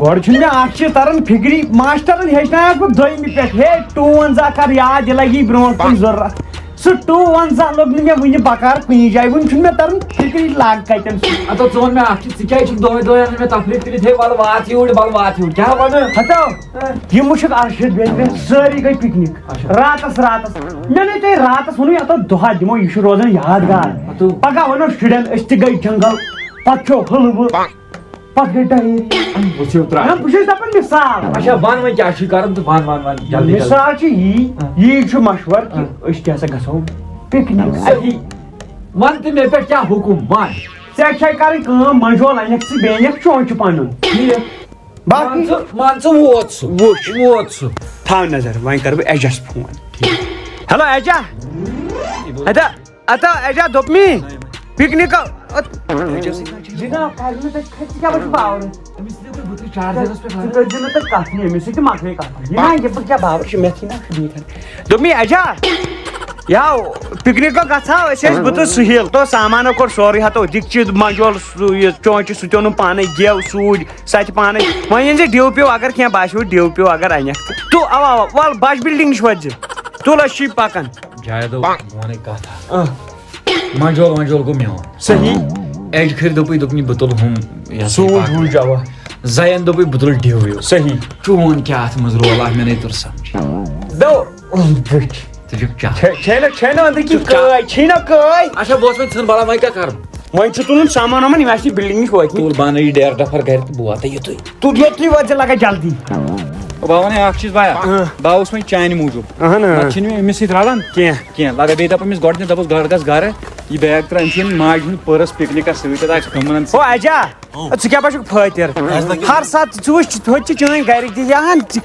گۄڈٕ چھُنہٕ مےٚ اکھ چیٖز تران فِکرِ، ماشٹرن ہیٚچھنایَکھ بہٕ دٔیمہِ پٮ۪ٹھ، ہے، ٹوٗ وَن زٕ کر یاد، یہِ لگی برونٛٹھ کُن ضروٗرت۔ سُہ ٹوٗ وَن زٕ لوٚگ نہٕ مےٚ وُنہِ بکار کُنی جایہِ، وُنہِ چھُنہٕ مےٚ تران فِکرِ لگ کتٮ۪ن سُہ۔ ہتو، ژٕ وَن مےٚ اکھ چیٖز، ژٕ کیٛازِ چھُکھ دۄہے دۄہے اَنان مےٚ تفریٖق کٔرِتھ، ہے، وَلہٕ وات یوٗرۍ، وَلہٕ وات یوٗرۍ، کیٛاہ وَنہٕ؟ ہتو، یِم وٕچھِکھ ارشد بیٚنہِ مےٚ سٲری گٔے پِکنِک۔ اچھا۔ راتس، راتس۔ مےٚ نے تۄہہِ راتس ووٚنُے، ہتو، دۄہا دِمو، یہِ چھُ روزان یادگار۔ ہتو۔ پگاہ وَنو شُرٮ۪ن، أسۍ تہِ گٔے جنگل، پتہٕ کھیوٚو حلوٕ۔ پتہٕ گٔے ڈہیریا۔ وٕچھِو ترٛٹھ۔ نہ، بہٕ چھُس دَپان مِثال۔ اچھا، وَن وۄنۍ کیٛاہ چھُے کَرُن تہٕ وَن، وَن، وَن، جلدی، جلدی۔ مِثال چھُ یی، ہاں۔ یی چھُ مشوَرٕ کہِ ہاں۔ أسۍ تہِ ہسا گژھو پِکنِک۔ صحیح۔ وَن تہٕ مےٚ پٮ۪ٹھ کیٛاہ حُکُم، وَن۔ ژےٚ چھے کَرٕنۍ کٲم، مَنجول اَنَکھ ژٕ، بیٚیہِ اَنَکھ چونچہٕ پَنُن۔ ٹھیٖک۔ باقٕے مان ژٕ، مان ژٕ ووت سُہ۔ وٕچھ۔ ووت سُہ۔ تھاو نظر، وۄنۍ کَرٕ بہٕ اعجاز فون۔ ٹھیٖک۔ ہیلو اعجاز۔ ادا، ادا اعجاز دوٚپمی پِکنِک۔ جناب، کَرِ نہٕ تَتہِ کھَسہِ کیٛاہ وٕچھ باورٕ؟ أمِس تہِ دیُت بٕتھِ چارجرَس پٮ۪ٹھ ژٕ وَنان۔ کٔرۍزِ نہٕ تَتہِ کَتھ، ییٚمِس سۭتۍ تہِ مۄکلے کَتھ۔ یہِ نہ، یہِ بہٕ کیٛاہ باورٕ چھُ مےٚ تھی نہ فِکرِ۔ دوٚپمی اعجاز، یاو، پِکنِک گژھو أسۍ ٲسۍ بہٕ تہٕ سُہیل، تو سامانو کوٚر سورُے ہَتو، دِکچہِ، مَنجول، سُہ یہِ چونچہِ، سُہ تہِ اوٚنُم پانَے، گٮ۪و، سوٗجۍ، سۄ تہِ پانَے۔ وۄنۍ أنۍ زِ ڈِو پیو، اگر کینٛہہ باسیو ڈِو پیو، اگر اَنٮ۪کھ تہٕ۔ تو اَوا، اَوا، وَل بَجہِ بِلڈِنٛگ نِش وٲتۍ زِ۔ تُل أسۍ چھِ پَکان۔ جایدو، بہٕ وَنَے کَتھ اَکھ۔ آ۔ مَنجول وَنجول گوٚو میون۔ صحیح۔ اَجہِ کھٔرۍ دوٚپُے، دوٚپُن، "بہٕ تُلہٕ ہُم، یہِ ہسا یہِ سوٗجۍ باقٕے۔ ہُم جوا۔ زَیَن دوٚپُے، بہٕ تُلہٕ ڈِو وِو۔" صحیح۔ چون کیٛاہ اَتھ منٛز رول آو، مےٚ نے توٚر سَمجھ۔ دو، بٕتھ۔ ژٕ چھُکھ چَتھ۔ چھے، چھے نہ، چھے نہ أنٛدرٕ کِنۍ چُپ چَتھ۔ کٲے، چھے نہ کٲے۔ اچھا، بہٕ اوسُس وۄنۍ ژھٕن بَلاے، وۄنۍ کیٛاہ کَرُن؟ وۄنۍ چھُ تُلُن سامان وامان، یِم آسہِ بِلڈِنٛگ نِش وٲتمٕتۍ۔ تُل، بہٕ اَنہٕ یہِ ڈیرٕ ڈَفر گَرِ تہٕ بہٕ واتَے یوٚتُے۔ تُل یوٚتُے وٲتۍ زِ لگے جلدی۔ بہٕ وَنَے اَکھ چیٖز، بایا۔ اۭں۔ بہٕ آوُس وۄنۍ چانہِ موٗجوٗب۔ اَہَن، اۭں۔ نَتہٕ چھِنہٕ مےٚ أمِس سۭتۍ رَلان۔ کینٛہہ۔ کینٛہہ۔ لگے بیٚیہِ دَپان أمِس گۄڈٕنٮ۪تھ دَپُس، "گَڑٕ گژھ گَرٕ، یہِ بیگ ترٛاو أمۍ سٕنٛدِ ماجہِ ہُنٛد پٔرٕس پِکنِکَس سۭتۍ، تَتہِ آسہِ کٕمَن سۭتۍ۔" او اجا، ژٕ کیٛاہ باسیٚکھ فٲطر؟ ہر ساتہٕ ژٕ وٕچھ، توتہِ چھِ چٲنۍ گَرِکۍ تہِ یِوان، ژٕ،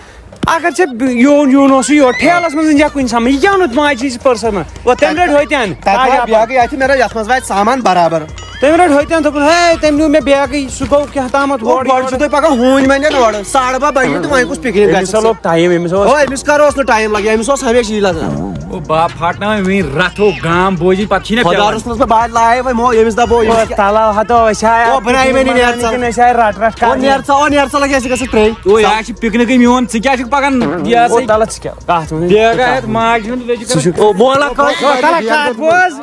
اگر ژےٚ یون یون اوسُے یور ٹھیلس منٛز أنۍ زِ ہا کُنہِ سامان، یہِ کیٛاہ اوٚنُتھ ماجہِ ہِنٛزِ پٔرسس منٛز؟ وۄنۍ تٔمۍ رٔٹۍ ہوٚتٮ۪ن۔ تَتہِ تاج آو آپا۔ بیگٕے اَتہِ، مےٚ دوٚپ، یَتھ منٛز واتہِ سامان برابر۔ تٔمۍ رٔٹۍ ہوٚتٮ۪ن، دوٚپُن، ہے، تٔمۍ نیوٗ مےٚ بیگٕے، سُہ گوٚو کیٛاہ تامَتھ او، اورٕ گۄڈٕ یورٕ۔ چھُو تُہۍ پَکان ہوٗنۍ مَنٛڈٮ۪ن اورٕ۔ ساڑٕ باہ بَجہِ تہٕ وۄنۍ کُس پِکنِک أمِس گژھِ؟ ہا لوٚگ ٹایم، أمِس اوس۔ او، أمِس کَر اوس نہٕ ٹایم لَگہِ، أمِس اوس ہمیشہِ یی لَگان۔ او، بہٕ ہا پھاٹناوَے وٕنۍ رَتھو گام بوزی، پَتہٕ چھِی نہ خۄدا پٮ۪وان۔ روٚستمَس منٛز بَہہ لایے وۄنۍ مو، ییٚمِس دَپو، او، ییٚمِس کیٛاہ؟ تَلہٕ ہا تہٕ أسۍ ہا او، بہٕ نَے وَنہِ یہِ نیر ژٕ۔ کِنہٕ أسۍ آے رَٹھ رَٹھ او، کَرنہِ۔ نیر ژٕ، او، نیر ژٕ لَگہِ اَسہِ گژھِ ترٛے۔ او، یہِ ہا چھِ پِکنِکٕے میون، ژٕ کیٛاہ چھُکھ پَکان یہِ ہسا او، یہِ تَلہٕ ژٕ کیٛاہ؟ کَتھ وَنان؟ بیگ ہٮ۪تھ ماجہِ ہُنٛد ویٚجہِ ژٕ چھُکھ۔ او، مولا کَتھ؟ او، تَلہٕ کَتھ بوز۔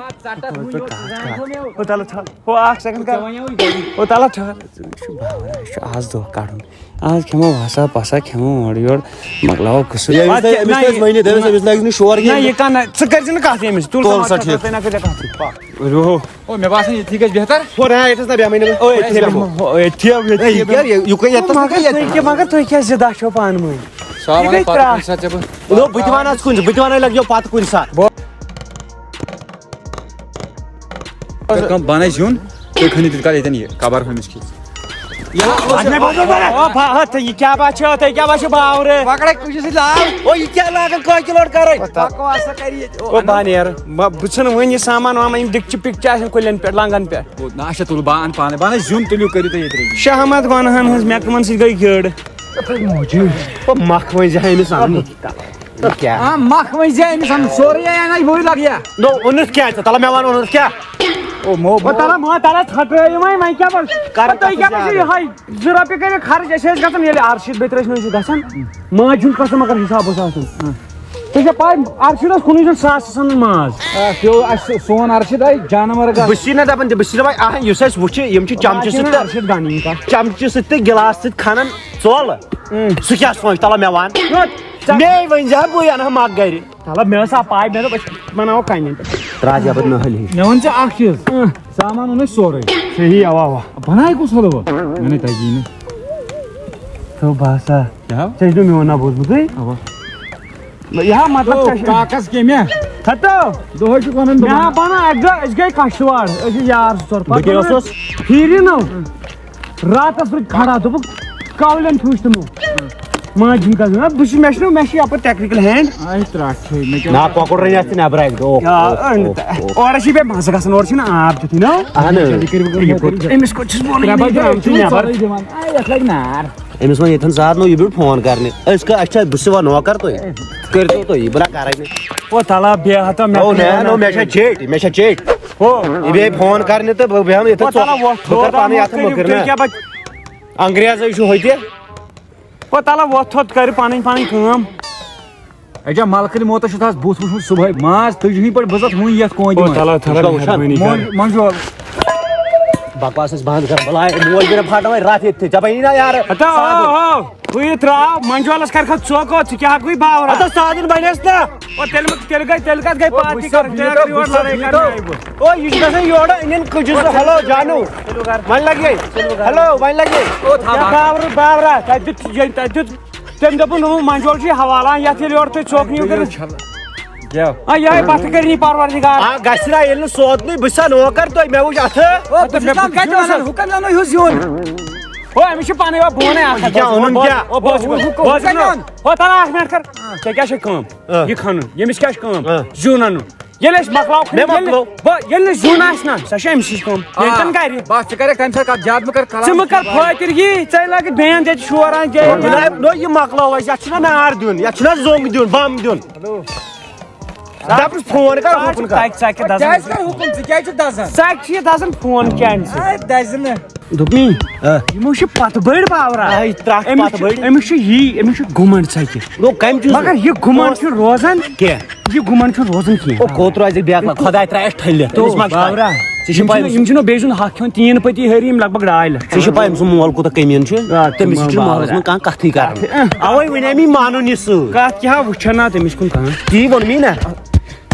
او، تَلہٕ تھَ-، او، اَکھ سٮ۪کَنٛڈ کَر۔ او، تَلہٕ ٹھٔہر۔ یہِ چھُ باورا، یہِ چھُ آز دۄہ کَڑُن۔ آز کھٮ۪مو وَسا پَسا، کھٮ۪مو اورٕ یورٕ، مۄکلاوو قٕصہٕ۔ یہِ أمِس پَتہٕ تۄہہِ، کیٛاہ؟ أمِس نہ، تۄہہِ أسۍ ؤنِو، دَپٮ۪س، نہ، أمِس لَگہِ نہٕ شور نہ، کینٛہہ۔ یہِ کانٛہہ نہ، ژٕ کٔرۍ زِ نہٕ کَتھ ییٚمِس۔ تُل تُل سا، سا ٹھیٖک۔ تُہۍ نہ کٔرۍ زِ کَتھ۔ پَکھ۔ او، مےٚ باسان، ییٚتھی گژھِ بہتر۔ ہو، نہ، ییٚتٮ۪س نہ بیٚہمٕے نہٕ۔ او، ییٚتھی أسۍ بیٚہمو۔ بیٚہمو۔ ہو، ییٚتھی ہا، ییٚتھی۔ ہے، یہِ کیٛاہ، یہِ، یہِ کُن ییٚتَس نہٕ مگر کینٛہہ، تُہۍ ییٚتہِ۔ کیٛاہ، مگر تُہۍ کیٛاہ زِدہ چھِو پانہٕ ؤنۍ؟ سلام یہِ گٔے علیکم، پَتہٕ ترٛٹھ۔ کُنہِ ساتہٕ ژےٚ بہٕ۔ نو، بہٕ تہِ وَنہٕ اَتھ کُنہِ، بہٕ تہِ وَنَے لَگیو پَتہٕ کُنہِ ساتہٕ۔ بہٕ کٔر کٲم، بَنَے زیُن، تُہۍ کھٔنِو تیٚلہِ کَر ییٚتٮ۪ن یہِ کَباب ہُمِس کھیٚژِ۔ یا، او، بَنَے، بَنَے، بَنَے۔ او، با-، ہا، تہٕ یہِ کیٛاہ باسیو تۄہہِ، کیٛاہ باسیو باورٕ؟ پَکڑے کُجہِ سۭتۍ لاو۔ او، یہِ کیٛاہ لاگَن کٲنٛکہِ لوڈ کَرٕنۍ؟ پَکو ہسا کَرِ ییٚتہِ۔ او، او، اَنو۔ بہٕ نیرٕ۔ بہٕ، بہٕ ژھٕنہٕ وٕنۍ یہِ سامان وامان، یِم دِکچہِ پِکچہِ آسَن کُلٮ۪ن پٮ۪ٹھ، لنٛگَن پٮ۪ٹھ۔ او، نہ، اچھا، تُلہٕ بہٕ اَنہٕ پانَے۔ بَنَے زیُن تُلِو، کٔرِو تُہۍ ییٚتہِ ready۔ شاہ احمد گۄنہَن ہٕنٛز مےٚ کٕمَن سۭتۍ گٔے گٔڑ۔ او، مَکھ وۄنۍ زِ ہا أمِس اَنُن۔ تو کیٛاہ؟ آ، مَکھ وۄنۍ زِ أمِس اَنُن، سورُے ہے اَنَے بٕے لَگہِ یا۔ نو، اوٚنُتھ کیٛاہ ژےٚ؟ تَلہٕ مےٚ وَن، اوٚنُتھ کیٛاہ؟ او، مو، او، تَلہٕ مو، تَلہٕ ژھۄٹرٲیِو وۄنۍ، وۄنۍ کیٛاہ وَن؟ کَر او، تُہۍ کَتھ کیٛاہ زیادٕ؟ وٕچھِو یِہوٚے؟ زٕ رۄپیہِ کٔرِو خرٕچ، أسۍ ٲسۍ گژھان ییٚلہِ ارشد بیٚترِ ٲسۍ نہٕ أسۍ گژھان، ماجہِ ہُنٛد قسم اگر حساب اوس آسان۔ ژےٚ چھےٚ پَے، ارشد اوس کُنُے زوٚن ساسَس اَنان ماز۔ آ، پیوٚو اَسہِ سون ارشد آے جانور گژھ۔ بہٕ چھُس نہ دَپان تہِ، بہٕ چھُس دَپان، اَہَن، یُس اَسہِ وٕچھِ، یِم چھِ بہٕ چَمچہٕ آسہِ سۭتۍ نہ تہٕ، ارشد گَنٕنۍ کَتھ۔ چَمچہٕ سۭتۍ تہٕ گِلاس سۭتۍ کھَنان ژۄل۔ اۭں۔ سُہ کیٛاہ سونٛچہِ؟ تَلہ مےٚ وَن۔ نہ، ژےٚ مے ؤنۍ زِ ہا، بٕے اَنہٕ ہا مۄکھ گَرِ۔ تَلہ مےٚ ٲس آ پَے، مےٚ دوٚپ أسۍ بَناوو کَنہِ پٮ۪ٹھ۔ ترٛاو یَپٲرۍ نٔہٕلۍ ہِش۔ مےٚ وَن ژٕ اَکھ چیٖز۔ اۭں۔ سامان اوٚن اَسہِ سورُے۔ صحیح، اَوا، اَوا۔ بَنایہِ کُس حلوٕ؟ مےٚ نَے تَگی نہٕ۔ تو باسا۔ کیٛاہ؟ ژےٚ چھُ میون ناو بوٗزمُتٕے؟ اَوا۔ یہِ ہا مطلب او، ژےٚ چھُ کاکَس کیٚمہِ؟ ہَتو۔ دۄہَے چھُکھ وَنان مےٚ ہا دوٚپُن۔ بَنان اَکہِ دۄہ، أسۍ گٔے کَشتواڑ، أسۍ چھِ یار زٕ ژور۔ بہٕ کیٛاہ اوسُس؟ پھیٖرِ نو۔ راتَس روٗدۍ کھڑا، دوٚپُکھ، کَولٮ۪ن پھیوٗچھ تِمو۔ ماجہِ ہُنٛد قسم۔ بہٕ چھُس، مےٚ چھُنہٕ، مےٚ چھُ یَپٲرۍ ٹٮ۪کنِکَل ہینٛڈ۔ آے ترٛٹھ چھے، مےٚ کیٛاہ نا، کۄکُر رَنہِ اَتھ تہِ نٮ۪برٕ اَکہِ دۄہ۔ اوہ، یا، اوہ، أہنٛد اوہ، تہٕ۔ اوہ۔ اورٕ چھِ بیٚیہِ مَزٕ گژھان، اورٕ چھُنہٕ آب تیُتھُے، نو۔ اَہَن حظ۔ یہِ کٔرِو کٲم، اوکُن۔ أمِس کوٚت چھُس بہٕ وَنان، ترٛےٚ بَجہِ یہِ کَرِ درٛامتٕے یہِ نٮ۪بر۔ ژورَے دِوان۔ اَے، یَتھ لَگہِ نار۔ أمِس وَن ییٚتھٮ۪ن زار نو، یہِ بیوٗٹھ فون کَرنہِ۔ أسۍ کَر-، اَسہِ چھا، بہٕ چھُس وَن نوکَر تُہۍ۔ کٔرۍتو تُہۍ یہِ، بہٕ نہ کَرَے نہٕ۔ او تَلہ بیٚہہ ہَتو، مےٚ او، کَرِ نہ، نہ۔ نو، مےٚ چھےٚ چیٚٹۍ، مےٚ چھےٚ چیٚٹۍ۔ ہو۔ یہِ بیٚہہِ فون کَرنہِ تہٕ بہٕ بیٚہمہٕ ییٚتھٮ۪ن او تَلہ ژۄ-، وۄتھ بہٕ کَرٕ تھوٚد، پانَے وۄتھ اَتھٕ کٔرِو، مٔکٕر تُہۍ نہ۔ کیٛاہ پَتہٕ؟ انگریزے چھُ ہوٚتہِ۔ پتہٕ تَلہ وۄتھ تھوٚد کٔرِو پنٕنۍ پنٕنۍ کٲم۔ اچھا، ملکٕرۍ موتس چھُ تَس بُتھ وُچھمُت صُبحٲے۔ ماز تُجہٕے پٮ۪ٹھ بٕزَتھ وٕنۍ یَتھ کونجہِ او منٛز۔ تَلہ، تھَلہ، وٕچھان۔ مہربٲنی کٔرِتھ۔ منٛج-، منٛجول۔ بکواس ٲسۍ بنٛد کر، بلاے موج بیٚنہِ پھاٹناوے رَتھ ییٚتہِ تہِ۔ ژےٚ بنی نا یارٕ؟ ہتا، سادُن۔ ہو، ہو، ہُہ یہِ ترٛاو، منٛجولس کر کھا ژوک، ژٕ کیٛاہ گوٚے باورا؟ ہتا سادُن بنیٚس نا۔ او تیٚلہِ مہ، تیٚلہِ گٔے، تیٚلہِ کَتھ گٔے او، پارٹی وٕچھ سا، کرٕنۍ؟ تیٚلہِ وٕچھ سا، یور لڑٲے وٕچھ کرنہِ سا۔ آیہِ بہٕ۔ او، یہِ چھُ گژھان یورٕ اِنڈین کُجِس، ہیلو جانو۔ وۄنۍ لگے۔ ہیلو، وۄنۍ لگے۔ او، تھاو او، باقٕے۔ باورا، تَتہِ دیُت، یہِ، تَتہِ دیُت۔ تٔمۍ دوٚپُن، ہُہ منجول چھُ یہِ حوالہٕ، یَتھ ییٚلہِ یورٕ تُہۍ ژوٚک نِیِو کٔرِتھ۔ کیٛاہ؟ آ، یِہوٚے بَتھٕ کٔرِنی پروردگار۔ آ، گژھِ نا، ییٚلہِ نہٕ سوتنُے، بہٕ چھُسا نوکر تۄہہِ، مےٚ وٕچھ اَتھٕ۔ او، تہٕ مےٚ کَتہِ وَنان، ہُہ کَتہِ وَنو ہیوٗ زیُن؟ او، أمِس چھُ پَنٕنۍ، او، بہٕ وَنَے اَکھ یہِ کَتھ، کیٛاہ بوز، اوٚنُن بوز، کیٛاہ؟ او، بوز، ہُہ، ہُہ، بوز، کَتہِ بوز، وَنان؟ او، تَلہٕ اَکھ مِنٹ کَر۔ آ۔ ژےٚ کیٛاہ چھےٚ کٲم؟ آ۔ یہِ کھَنُن، ییٚمِس کیٛاہ چھِ کٲم؟ آ۔ زیُن اَنُن۔ ییٚلہِ أسۍ مۄکلاوو کھٔنِتھ، مےٚ ییٚلہِ نہٕ، مۄکلٲو۔ بہٕ، ییٚلہِ نہٕ زیُن آسہِ نا، سۄ چھےٚ أمۍ سٕنٛز کٲم۔ آ، ییٚلہِ تَن گرِ۔ بس، ژٕ کَرٮ۪کھ تَمہِ ساتہٕ کَتھ، زیادٕ مہٕ کَر کَلام ژٕ مہٕ کَر استعمال۔ فٲطر یی، ژےٚ لَگہِ بین تَتہِ شور اَنان، جے۔ جناب، نو، یہِ مۄکلاوو أسۍ، یَتھ چھُنہ نار دیُن، یَتھ چھُنہ زوٚنگ دیُن، بم دیُن۔ ہیلو۔ دَپُس فون کَر، کیٛاہ حُکُم چھُ کَر۔ تَتہِ، ژٕ کیٛاہ دَزان؟ کیٛازِ کَرٕ حُکُم؟ ژٕ کیٛازِ چھُکھ دَزان؟ ژٕ کیٛاہ چھُ یہِ دَزان فون کیٛازِ؟ اے، دَزِ نہٕ۔ دوٚپمَے، آ۔ یِمو چھِ پَتہٕ بٔڑۍ باورا۔ آ، یہِ ترٛٹھ أمِس پَتہٕ چھُ، بٔڑۍ۔ أمِس چھُ یی، أمِس چھُ گُمنڈ ژَکہِ۔ گوٚو کَمہِ چیٖز؟ مگر یہِ گُمنڈ چھُنہٕ روزان کینٛہہ۔ یہِ گُمنڈ چھُنہٕ روزان کینٛہہ۔ او، کوٚت روزِ بیٚیہِ اَکھ لَٹہِ؟ خۄداے ترٛایَس ٹھٔلِتھ۔ تو تٔمِس ما چھِ پَے؟ باورا۔ ژےٚ چھِ یِم پَے چھِنہٕ، أمِس یِم چھِنہٕ بیٚیہِ زیُن حق کھیوٚن، تیٖن پٔتی ہٲری یِم لگ بگ ڈاے لَچھ۔ ژےٚ چھِ پَے أمۍ سُنٛد مول کوٗتاہ کٔمیٖن چھُ؟ آ، تٔمِس تِمن چھِنہٕ مَحلَس باورا۔ منٛز کانٛہہ کَتھٕے کَران۔ کَتھٕے، اۭں۔ اَوَے وَنے مےٚ مانُن یہِ سۭتۍ۔ کَتھ کیٛاہ وٕچھان نا تٔمِس کُن کانٛہہ؟ تی ووٚن مےٚ نا۔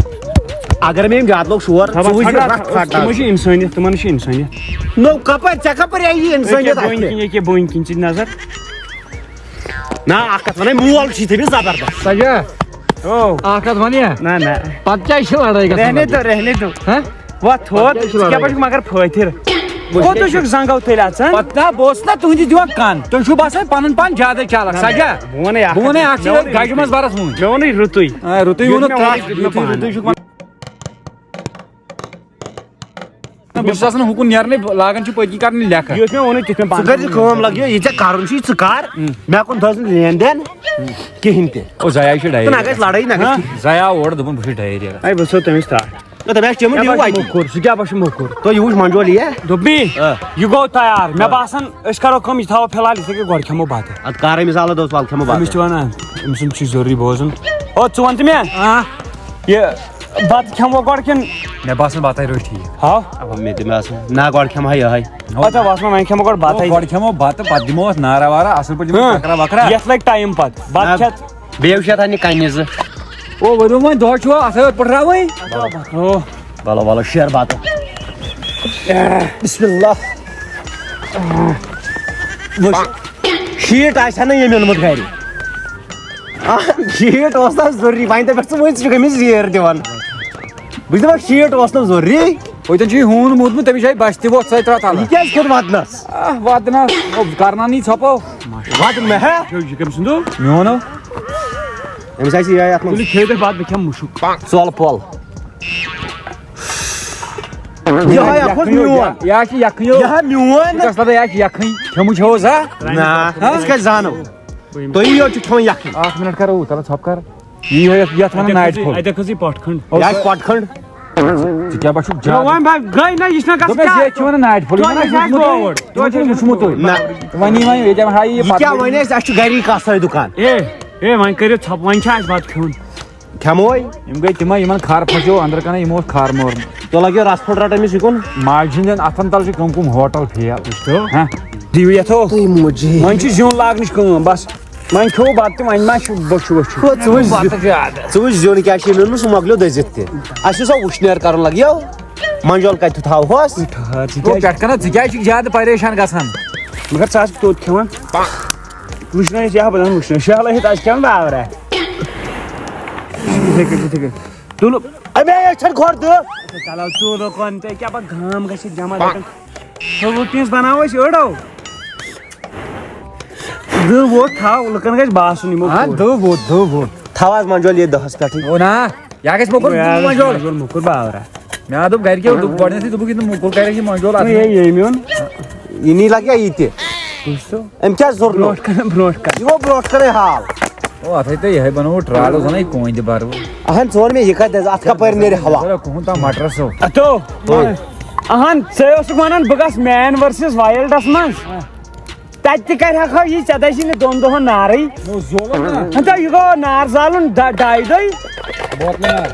اگر مےٚ أمۍ زیادٕ لوٚگ شور، ژٕ وٕچھ ژھٹھ رَٹھ اَتھ، ژھٹھ تِمَن اَتھ۔ چھِ اِنسٲنیت، تِمَن چھِ اِنسٲنیت۔ نو کَپٲرۍ، ژےٚ کَپٲرۍ آیی یہِ اِنسٲنیت ییٚکیٛاہ بٔنۍ اَتھِ؟ کِنۍ، ییٚکیٛاہ بٔنۍ کِنۍ ژٕ نظر۔ نہ، اَکھ کَتھ وَنَے، مول چھُے تٔمِس زبردست۔ سَجا۔ او۔ اَکھ کَتھ وَنیا؟ نہ، نہ۔ پَتہٕ کیٛازِ چھِ لڑٲے گژھان رہنے لَڑٲے؟ دو، رہنے دو۔ ہہ؟ وۄتھ تھوٚد، پَتہٕ کیٛازِ چھِ ژٕ کیٛاہ لڑٲے؟ پٲٹھۍ چھُکھ مگر فٲطر؟ کوٚت چھُکھ زنٛگو تیٚلہِ اَژان؟ پتہٕ نہ، بہٕ اوسُس نہ تُہنٛدِ دِوان کن، تُہۍ چھِو باسان پنُن پان زیادٕ چالک۔ سجا، بہٕ وَنے اکھ بہٕ وَنے کَتھ۔ اکھ چیٖز، مےٚ ووٚنُے، گجہِ منٛز برس وُنۍ۔ مےٚ ووٚنُے رُتُے۔ آ، رُتُے یُتھ ووٚنُتھ مےٚ ترٛٹھ۔ ووٚنُے، یُتھ مےٚ پانہٕ۔ تُہۍ چھِو وَنان۔ بہٕ چھُس آسان ہُکُن نیرنٕے، لاگان چھِ پٔتۍ کِنۍ کرنہِ لیکھٕ۔ یُتھ مےٚ ووٚنُے تیُتھ مےٚ پانہٕ۔ ژٕ کر یہِ کٲم، لگیو یہِ ژےٚ کرُن چھُے، ژٕ کر۔ مےٚ کُن تھٲوزِ نہٕ لین دین کِہینۍ تہِ۔ او، ضیاع چھُ ڈایری۔ تہٕ نہ گژھِ لڑٲے، نہ گژھِ ہاں، کِہینۍ۔ ضیاع اورٕ دوٚپُن، بہٕ چھُس ڈایری۔ اے، بہٕ ژھٕنو تٔمِس ترٛٹھ۔ نہ، تٔمۍ آسہِ چیومُت کیٛاہ ڈیوٗ باسہِ وَتی۔ موٚکُر؟ سُہ کیٛاہ باسہِ موٚکُر؟ تُہۍ یہِ وٕچھ منجول یہِ۔ دوٚپمے، آ۔ یہِ گوٚو تیار۔ مےٚ باسان، أسۍ کرو کٲم، یہِ تھاوو فی الحال یِتھَے کٔنۍ، گۄڈٕ کھٮ۪مو بَتہٕ۔ اَدٕ کَرے مِثال دوٚپُس، وَلہٕ کھٮ۪مو بَتہٕ۔ أمِس چھِ وَنان، أمۍ سُنٛد چھُ ضروٗری بوزُن۔ او، ژٕ وَن تہٕ مےٚ، آ۔ یہِ بَتہٕ کھٮ۪مو گۄڈٕ کِنہٕ؟ مےٚ باسان، بَتَے روزِ ٹھیٖک۔ ہاو۔ اَوا، مےٚ تہِ باسان۔ نہ، گۄڈٕ کھٮ۪مہٕ ہا یِہوٚے۔ اَدٕ وَس وۄنۍ، وۄنۍ کھٮ۪مو گۄڈٕ بَتَے۔ گۄڈٕ کھٮ۪مو بَتہٕ، پَتہٕ دِمو اَتھ نارا وارا، اَصٕل پٲٹھۍ دِمو ہاں۔ چَکرا وَکرا۔ یَتھ لَگہِ ٹایم پَتہٕ۔ بَتہٕ نہ۔ کھٮ۪تھ بیٚیہِ وٕچھ اَتھ اَنہِ کَنہِ زٕ۔ او، ؤلِو وۄنۍ، دۄہ چھُ آسان یَتھ پٮ۪ٹھ راوٕے۔ او۔ وَلہٕ، وَلہٕ، شیر بَتہٕ۔ بسم اللہ۔ وٕچھ، شیٖٹ آسہِ ہا نہٕ ییٚمۍ اوٚنمُت گَرِ۔ آ، شیٖٹ اوس نہ ضروٗری، وۄنۍ دَپٮ۪کھ ژٕ، وۄنۍ ژٕ چھُکھ أمِس زیر دِوان۔ بہٕ چھُس دَپان، شیٖٹ اوس نہٕ ضروٗری۔ ہوٚتٮ۪ن چھُ یہِ ہوٗن موٗدمُت، تٔمِس جایہِ بَچہِ تہِ ووت سۄے ترٛاو تَلہٕ۔ یہِ کیٛازِ کھیوٚت وَدنَس؟ آہ، وَدنَس، ہُہ کَرناونٕے ژھۄپو۔ وَدُن مےٚ ہا؟ یہِ چھُ کٔمۍ سُنٛد؟ میون ہا؟ أمِس آسہِ یِہوٚے اَتھ منٛز۔ تُلِو کھیٚیِو تُہۍ بَتہٕ، بہٕ کھٮ۪مہٕ مُشُک۔ ژۄل پۄل۔ یِہوٚے اَکھ اوس یَکھٕنۍ یوت، میون۔ یہِ ہا چھِ یَکھٕنۍ یوت۔ یہِ ہا میون۔ ژٕ کَس پَتہ یہِ ہا چھِ یَکھٕنۍ؟ کھیوٚمُت چھےٚ اوس ہا؟ نہ، ہا؟ أسۍ کَتہِ زانو؟ تُہی یوت چھُ کھٮ۪وان یَکھٕنۍ۔ اَکھ مِنَٹ کَرو، تَلہٕ ژھۄپہٕ کَر۔ یی یوت یَتھ وَنان اَتہِ نایِٹ کھٔژ-، پھوٚل۔ اَتہِ کھٔژ یہِ پۄٹھ کھنٛڈ۔ یہِ آسہِ پۄٹھ کھنٛڈ۔ ژٕ کیٛاہ بَچھُکھ زیادٕ؟ وۄنۍ بہٕ گٔے نہ، یہِ چھُنہ گژھان دوٚپمَس، کیٛاہ؟ یہِ چھُ وَنان نایِٹ پھوٚل، یہِ توتہِ چھُنہ آسہِ وٕچھمُتُے۔ گوٚوُر۔ توتہِ یہِ چھُنہ آسہِ وٕچھمُتُے۔ نہ۔ وۄنۍ یی وۄنۍ ییٚتٮ۪ن ہاے یہِ یہِ کیٛاہ پَتہٕ۔ وَنہِ اَسہِ؟ اَسہِ چھُ گَری کَسٲے دُکان۔ اے، اے، وۄنۍ کٔرِو ژھۄپہٕ، وۄنۍ چھا اَسہِ بَتہٕ کھیوٚن؟ کھٮ۪موے۔ یِم گٔے تِمے، یِمن خر پھسیو أنٛدرٕ کنہِ، یِمو اوس خر مورمُت۔ تُہۍ لٲگِو رژھ پھوٚٹ رٹان أمِس یہِ کُن۔ ماجہِ ہٕنٛدٮ۪ن اَتھن تل چھِ کٕم کٕم ہوٹل فیل۔ وٕچھتو۔ ہاں۔ دِیِو یتھو۔ تُہۍ موجی۔ وۄنۍ چھِ زیُن لاگنٕچ کٲم، بس۔ وۄنۍ کھیوٚو بتہٕ تہِ، وۄنۍ ما چھُ بۄچھِ وۄچھِ۔ ہُہ، ژٕ وٕچھ بتہٕ زیُن۔ زیادٕ۔ ژٕ وٕچھ زیُن کیٛاہ چھُ مےٚ اوٚنمُت، سُہ مۄکلیو دٔزِتھ تہِ۔ اَسہِ اوس سۄ وٕشنیر کرُن لگیو۔ منجول کتہِ تھاوہوس؟ ٹھہر، ژٕ تو کیٛازِ پٮ۪ٹھ کنہ، ژٕ کیٛازِ چھُکھ زیادٕ پریشان گژھان؟ مگر ژٕ آسکھ توٚت کھٮ۪وان۔ وٕچھ نہ أسۍ یہِ ہا بنان وٕچھ نہ، شہلٲوِتھ آسہِ کھٮ۪وان باورہ۔ یِتھَے کٔنۍ، یِتھَے کٔنۍ۔ تُلُو۔ اَمے أسۍ چھَنہٕ کھۄر دُ۔ چلو، تُلُو کۄن تہٕ کیٛاہ پَتہٕ گام گژھِ جمع دَپان۔ ژھوٚوُہ پیٖنٛژ بَناوو أسۍ أڑو۔ دُ ووٚتھ تھاو، لُکَن گژھِ باسُن یِمو ہاں، کوٚر۔ دُ ووٚتھ، دُ ووٚتھ۔ تھاو آز منجول یہِ دَہَس پٮ۪ٹھٕے۔ او نا، یہِ گژھِ موٚکُر یہِ آز منجول۔ منجول موٚکُر باورہ۔ مےٚ دوٚپ گرِکیو، دوٚپ گۄڈٕنٮ۪تھٕے دوٚپُکھ، یہِ نہٕ موٚکُر کرِ اَسہِ یہِ منجول اَتھ تُہۍ منٛز۔ ہے ییٚمۍ اوٚن۔ یہِ نی لگہِ ہا یہِ تہِ۔ وٕچھ تو۔ أمۍ کیٛاہ زوٚر نوٚو؟ برونٛٹھ کَنہِ، برونٛٹھ کَنہِ۔ یہِ گوٚو برونٛٹھ کَنَے حال۔ او، اَتھ ہے تہٕ یِہوٚے بَنووُتھ ٹرٛالو زَنَے کۄنٛدِ بَرٕ۔ اہن، ژٕ وَن مےٚ، یہِ کَتہِ حظ؟ اَتھ کَپٲرۍ نیرِ ہوا؟ ذرا کُہُنٛد تام مَٹرَس ہو۔ اَتو۔ اوے۔ اہن، ژٕ اوسُکھ وَنان بہٕ گژھٕ مین ورسز وایلڈَس منٛز۔ تَتہِ تہِ کَرِ ہا خٲ یہِ، ژےٚ دَزی نہٕ دۄن دۄہَن نارٕے۔ نو زولُن نا۔ ہَتہٕ یہِ گوٚو نار زالُن ڈ-، ڈاے دۄہہِ۔ بوتلہٕ نار۔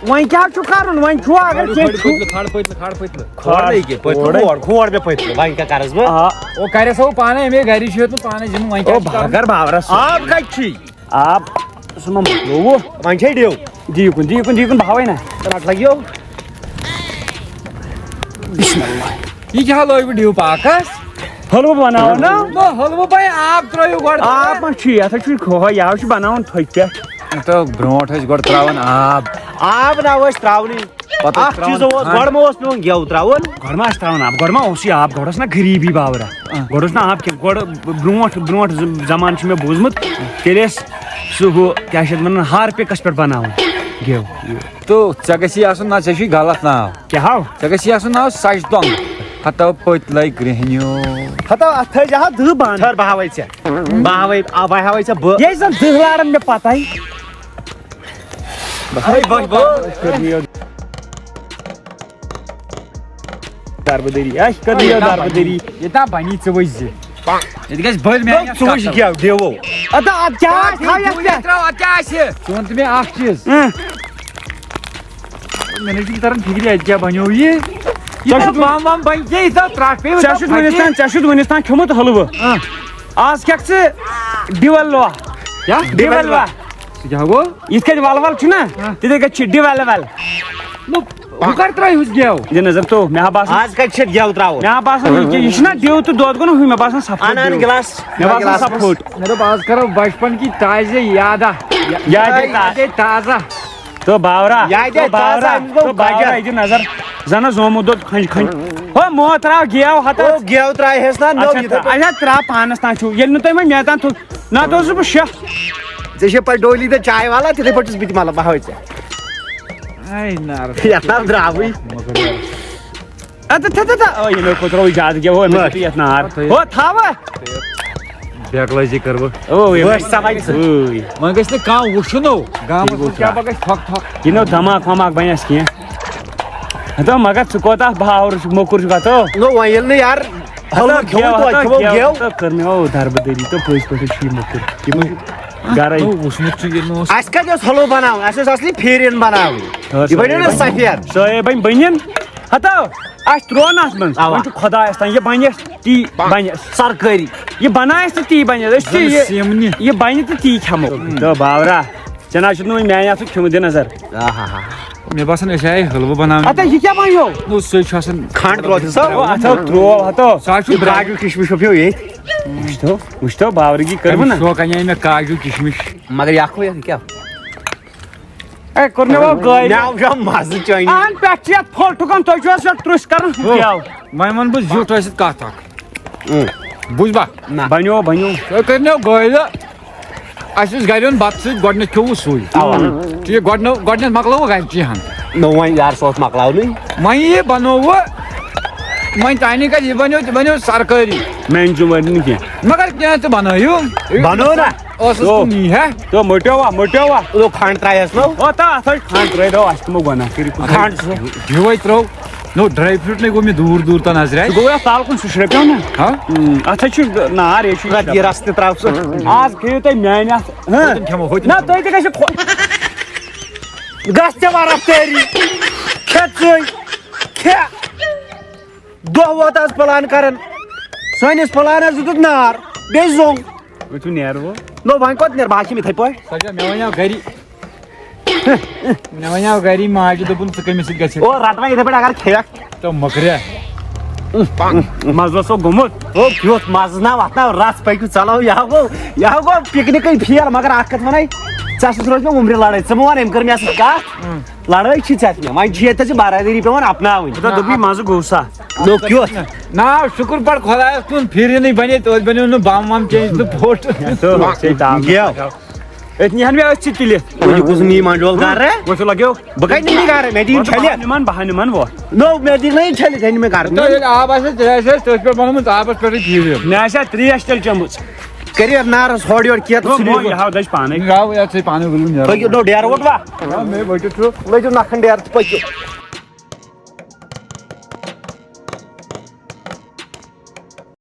وۄنۍ کیٛاہ چھُ کَرُن؟ وۄنۍ چھُ اگر کھڑ کینٛہہ چھُ۔ پٔتلہٕ، کھڑ پٔتلہٕ، کھڑ پٔتلہٕ۔ کھوڑ کھوڑ۔ لے کے پٔتلہٕ، کھوڑ۔ کھوڑ، کھوڑ مےٚ پٔتلہٕ، وۄنۍ کیٛاہ کَرَس بہٕ؟ آ۔ او کَرٮ۪س ہو پانَے، اَمے گَری چھُ ہیوٚتمُت پانَے زِنہٕ، وۄنۍ او کیٛاہ چھُ کَرُن؟ بھاگر باورَس۔ آب کَتہِ چھُے؟ آب سُہ ما مۄکلووُ؟ وۄنۍ چھے ڈیو۔ دِیِو کُن، دِیِو کُن، دِیِو کُن، بہاوے نہ۔ رَٹ لَگیو۔ بسم اللہ۔ یہِ کیٛاہ لٲگِو ڈیو پاکَس؟ حلوٕ بَناوو نا؟ نہ، حلوٕ بَے آب ترٛٲیِو گۄڈٕ۔ آب ما چھُ یہِ؟ اَتھ چھُ کھوہا، یہِ حظ چھُ بَناوان تھٔکۍ پٮ۪ٹھ۔ تہٕ برونٛٹھ ٲسۍ گۄڈٕ ترٛاوان آب۔ آب نہ ٲسۍ ترٛاونٕے۔ پتہٕ اکھ ترٛاوان چیٖز اوس، کھنٛڈ۔ گۄڈٕ ما اوس پیوان گٮ۪و ترٛاوُن؟ گۄڈٕ ما آسہِ ترٛاوان آب؟ گۄڈٕ ما اوس یہِ آب؟ گۄڈٕ اوس نہ غریٖبی باورہ۔ آ۔ گۄڈٕ اوس نہ آب کینٛہہ۔ گۄڈٕ برونٛٹھ، برونٛٹھ ز-، زمانہٕ چھُ مےٚ بوٗزمُت، تیٚلہِ ٲسۍ سُہ ہُہ، کیٛاہ چھِ یَتھ وَنان، ہارپِکَس پٮ۪ٹھ بَناوان گٮ۪و۔ تو ژےٚ گژھی آسُن، نہ، ژےٚ چھُے غلط ناو۔ کیٛاہ ہاو؟ ژےٚ گژھی آسُن ناو سَچھ دۄنٛگ۔ ہتو پٔتۍ لَے کرٛیٚہنیو۔ ہتو اَتھ تھٲے زِ ہا دٕہ بَنٛد۔ ٹھٔہر، بہٕ ہاوَے ژےٚ۔ بہٕ ہاوَے، آ، بہٕ ہاوَے ژےٚ بہٕ۔ یے زَن دٕہ لارَن مےٚ پَتَے۔ ہے، بَس، بَس۔ دربٕدٔری، اَسہِ کٔر یہِ دربٕدٔری۔ ییٚتہِ بَنی ژٕ وٕچھ زِ۔ ییٚتہِ گژھِ بٔلۍ میٛانہِ ژٕ وٕچھ یَتھ یہِ کیٛاہ دیوو۔ اَدٕ اَتھ کیٛاہ آسہِ؟ تھاو یَتھ پٮ۪ٹھ۔ ترٛاو، اَتھ کیٛاہ آسہِ؟ ژٕ وَن تہٕ مےٚ اَکھ چیٖز۔ اۭں۔ مےٚ نہ چھُنہٕ تَران فِکرِ، اَتہِ کیٛاہ بَنیو یہِ؟ یہِ ژےٚ چھُ چھُ بَم وَم بَنہِ کیٛاہ؟ یہِ ترٛاو ترٛٹھ پیٚیہِ ژےٚ وۄنۍ چھُتھ وٕنِس تَتھ تام، ژےٚ چھُتھ وٕنِس تام کھیوٚمُت حلوٕ۔ اۭں۔ آز کھٮ۪کھ ژٕ ڈِوَل لوا۔ کیٛاہ؟ ڈِوَل لوا۔ سُہ کیٛاہ گوٚو؟ یِتھ کٔنۍ وَلہٕ وَلہٕ چھُنہ، ہاں۔ تِتھَے کٔنۍ چھِ ڈِوَل وَل۔ نو، ہُہ کَر ترٛٲوِہُس گٮ۪و؟ دِ نظر تو، مےٚ ہا باسان آز کَتہِ چھِ گٮ۪و ترٛاوُن؟ مےٚ ہا باسان یہِ کہِ یہِ چھُنہ ڈِو تہٕ دۄد گوٚو نہ ہُے، مےٚ باسان سَفُد اَن، اَن ڈِو۔ گِلاس، مےٚ باسان گِلاس۔ سَفُد۔ مےٚ دوٚپ آز کَرو بَچپَن کی تازٕ یادہ۔ یادے یادے تازٕ۔ تازٕ۔ تو باورہ، یادے تو باورہ، تازٕ، أمِس گوٚو تو باورہ، گَجَر۔ یہِ دِ نظر۔ زَنہ زومُت دۄد کھنٛج کھنٛج۔ ہو، مو ترٛاو گیو ہتس۔ او، گیو ترٛایہِ ہس نا، نو اچھا، یِتھے پٲٹھۍ۔ اچھا، ترٛاو پانس تام چھُ۔ ییٚلہِ نہٕ تُہۍ وۄنۍ مےٚ تام تھوٚو، نتہٕ اوسُس بہٕ شیف۔ ژےٚ چھے پتہٕ ڈولی تہٕ چاے والا، تِتھے پٲٹھۍ چھُس بہٕ تہِ مطلب، بہٕ ہاوے ژےٚ۔ اے نار۔ یتھ نار درٛاوٕے۔ اَدٕ تھَ، تھَ، تھَ۔ او، یِمو کوٚت ترٛوو زیادٕ گٮ۪و، ہو، أمِس بس۔ چھُ یَتھ نار۔ ہو، تھاوہ۔ بیکلٲزی کٔر بہٕ۔ او، یہِ بس سمجھ ژٕ۔ اوے۔ وۄنۍ گژھِ نہٕ کانٛہہ وٕچھُن، او۔ گامَس منٛز کیٛاہ پَگاہ چھۄکھ تھۄکھ۔ یہِ نو دھماکھ وماکھ بَنٮ۪س کینٛہہ۔ ہَتو، مگر ژٕ کوتاہ باوُر چھُکھ، موٚکُر چھُکھ، ہَتو۔ نو، وۄنۍ ییٚلہِ نہٕ یار، ہَتو، حلوٕ کھیوٚو گٮ۪و، توتہِ، ہَتو، کھیوٚو گٮ۪و۔ گٮ۪و۔ ہَتو، کٔر مےٚ، او، دربٕدٔری تہٕ پٔزۍ پٲٹھۍ چھُ یہِ موٚکُر۔ یِمَے گَرَے۔ نو، وٕچھمُت چھُ یہِ نہٕ اوس۔ اَسہِ کَتہِ اوس حلوٕ بَناوُن؟ اَسہِ ٲس اَصلی پھیٖرِن بَناوٕنۍ۔ ہَتو، یہِ بَنیو نہ سۄے سفید۔ سۄے بَنہِ بٔنِیَن۔ ہَتو، اَسہِ ترٛوو نہ اَتھ منٛز۔ اَوا۔ وۄنۍ چھُ خۄدایَس تام، یہِ بَنہِ اَسہِ تی بَنہِ اَسہِ۔ سرکٲری۔ یہِ بَنایہِ اَسہِ تہٕ تی بَنہِ اَسہِ۔ أسۍ چھِ تَمہِ یہِ، سیمنہِ۔ یہِ بَنہِ تہٕ تی کھٮ۪مو۔ تہٕ باورا، ژےٚ نہ چھُتھ نہٕ وۄنۍ میٛانہِ اَتھُک کھیوٚمُت، دِ نظر۔ آہا۔ مےٚ باسان أسۍ آیے حلوٕ بَناونہِ۔ ہَتو، یہِ کیٛاہ بَنیو؟ نو، سُے چھُ آسان۔ کھنٛڈ ترٛوو تٔمِس۔ او، اَتھ ہا ترٛوو، ہَتو۔ سُہ حظ چھُ یہِ درٛاو۔ کاجوٗ کِشمِش ہُپیو ییٚتھۍ۔ وٕچھتو، وٕچھتو، باورٕکی کٔرٕو اَمہِ نہ۔ شوقہٕ اَنے مےٚ کاجوٗ کِشمِش۔ مگر یہِ اَکھ ہُہ، یہِ کیٛاہ؟ اے، کوٚر مےٚ وۄنۍ گٲلۍ۔ مےٚ آو مےٚ مَزٕ چٲنی۔ اَہَن پٮ۪ٹھ چھِ یَتھ فوٹو کَن، تُہۍ چھِو حظ یَتھ ترٛوٚش کَران؟ ہُہ۔ کیٛاہ؟ وۄنۍ وَنہٕ بہٕ زیُٹھ ٲسِتھ کَتھ اَکھ۔ اۭں۔ بوٗزبا؟ نہ۔ بَنیو، بَنیو۔ تُہۍ کٔرنو گٲلۍ۔ اَسہِ اوس گَرِ اوٚن بَتہٕ سۭتۍ، گۄڈٕنٮ۪تھ کھیوٚوُ سُے۔ اَوا۔ ٹھیٖک، گۄڈٕنٮ۪تھ، گۄڈٕنٮ۪تھ مۄکلٲوٕ گَرِ کینٛہہ ہَن۔ نو وۄنۍ یار، سُہ اوس مۄکلاونٕے۔ وۄنۍ یہِ بَنووُ، وۄنۍ تانی کَتہِ یہِ بَنیو، تہِ بَنیو سرکٲری۔ میٛانہِ ذمہٕ وٲری نہٕ کینٛہہ۔ مگر کینٛہہ تہِ بَنٲیِو۔ بَنو نا۔ ٲسٕس تو۔ کُنی، ہے؟ تو مٔٹیو وا، مٔٹیو وا۔ تو کھنٛڈ ترٛایس نو۔ او، تا، اَتھ ہَے کھنٛڈ ترٛٲے دو، اَسہِ تِمو گۄناہ کٔرِتھ۔ کھنٛڈ۔ یِہوٚے ترٛوو۔ نو، ڈرٛاے فرٛوٗٹ نے گوٚو مےٚ دوٗر دوٗر تام نظرِ۔ سُہ گوٚو یَتھ تَل کُن، سُہ شرٛپیو نا۔ ہا؟ اۭں، اَتھ ہَے چھُ نار، یہِ چھُ رَٹ یہِ شرٛپان۔ رَس تہِ ترٛاو ژٕ۔ آز کھیٚیِو تُہۍ میٛانہِ اَتھٕ۔ ہاں؟ ہوٚتٮ۪ن کھٮ۪مو، ہوٚتٮ۪ن نہ، کھٮ۪مو۔ تُہۍ تہِ گژھِو خۄ-، گژھ ژےٚ وَرَکھ تٲری۔ کھےٚ ژٕے۔ کھےٚ۔ دۄہ ووت آز پلان کران۔ سٲنِس پلانس دیُتُکھ نار، بیٚیہِ زوٚنگ۔ وۄنۍ چھُ نیرٕ وۄنۍ۔ نو وۄنۍ کوٚت نیرٕ؟ بہٕ ہا چھُم یِتھَے پٲٹھۍ۔ سۄ چھےٚ مےٚ وَنیو گَری۔ مےٚ وَنیو گَری ماجہِ دوٚپُن، "ژٕ کٔمِس سۭتۍ گژھِ؟" او، رَٹ وۄنۍ یِتھَے پٲٹھۍ اگر کھیٚکھ۔ تہٕ مۄکریا۔ مَزٕ اوسو گوٚمُت۔ او، کیُتھ مَزٕ نا وَتھ نا رَس پٔکِو، ژَلو، یہِ ہا گوٚو، یہِ ہا گوٚو پِکنِکٕے فیل، مگر اَکھ کَتھ وَنَے، ژےٚ سۭتۍ روزِ مےٚ وُمرِ لَڑٲے۔ ژٕ مہٕ وَن أمۍ کٔر مےٚ سۭتۍ کَتھ۔ لڑٲے چھی ژےٚ تہٕ مےٚ، وۄنۍ چھِ ییٚتہِ ژےٚ برادری پٮ۪وان اپناوٕنۍ۔ خۄدا دوٚپُے مَزٕ گوٚو سا۔ نو کیُتھ؟ نا، شُکُر پَڑ خۄدایَس کُن، پھِرِنٕے بَنے، توتہِ بَنیو نہٕ بَم وَم کینٛہہ، یُس نہٕ پھوٚٹ۔ تو، ژےٚ تام۔ گٮ۪و۔ أتۍ نِہَن مےٚ أتھۍ سۭتۍ تُلِتھ۔ وۄنۍ کُس نی منجول گَرٕ؟ وۄنۍ چھُ لَگیو۔ بہٕ کَتہِ نِمہٕ گَرٕ؟ مےٚ دِیِن وۄنۍ چھٔلِتھ۔ بہٕ نِمَن، بہٕ نِمَن وۄنۍ۔ نو، مےٚ دِیِن نہ یہِ چھٔلِتھ، أنۍ مےٚ گَرٕ۔ تہٕ ییٚلہِ آب آسہِ، تیٚلہِ آسہِ اَسہِ تٔتھۍ پٮ۪ٹھ بَنومُت، آبَس پٮ۪ٹھٕے پھِرِ۔ مےٚ آسہِ ہا ترٛیش تیٚلہِ چٔمٕژ۔ کٔرِو یَتھ نارَس ہورٕ یورٕ کینٛہہ تہٕ ہو، ژھٕنِو مو، یہِ۔ یہِ ہاو دَچھ پانَے۔ راو یَتھ سۭتۍ پانَے ؤلِو نیرو۔ پٔکِو، نو، ڈیرٕ ووٚٹ وا؟ آ، مے ؤٹِو چھُ۔ لٔجِو نَکھَن ڈیرٕ تہٕ پٔکِو۔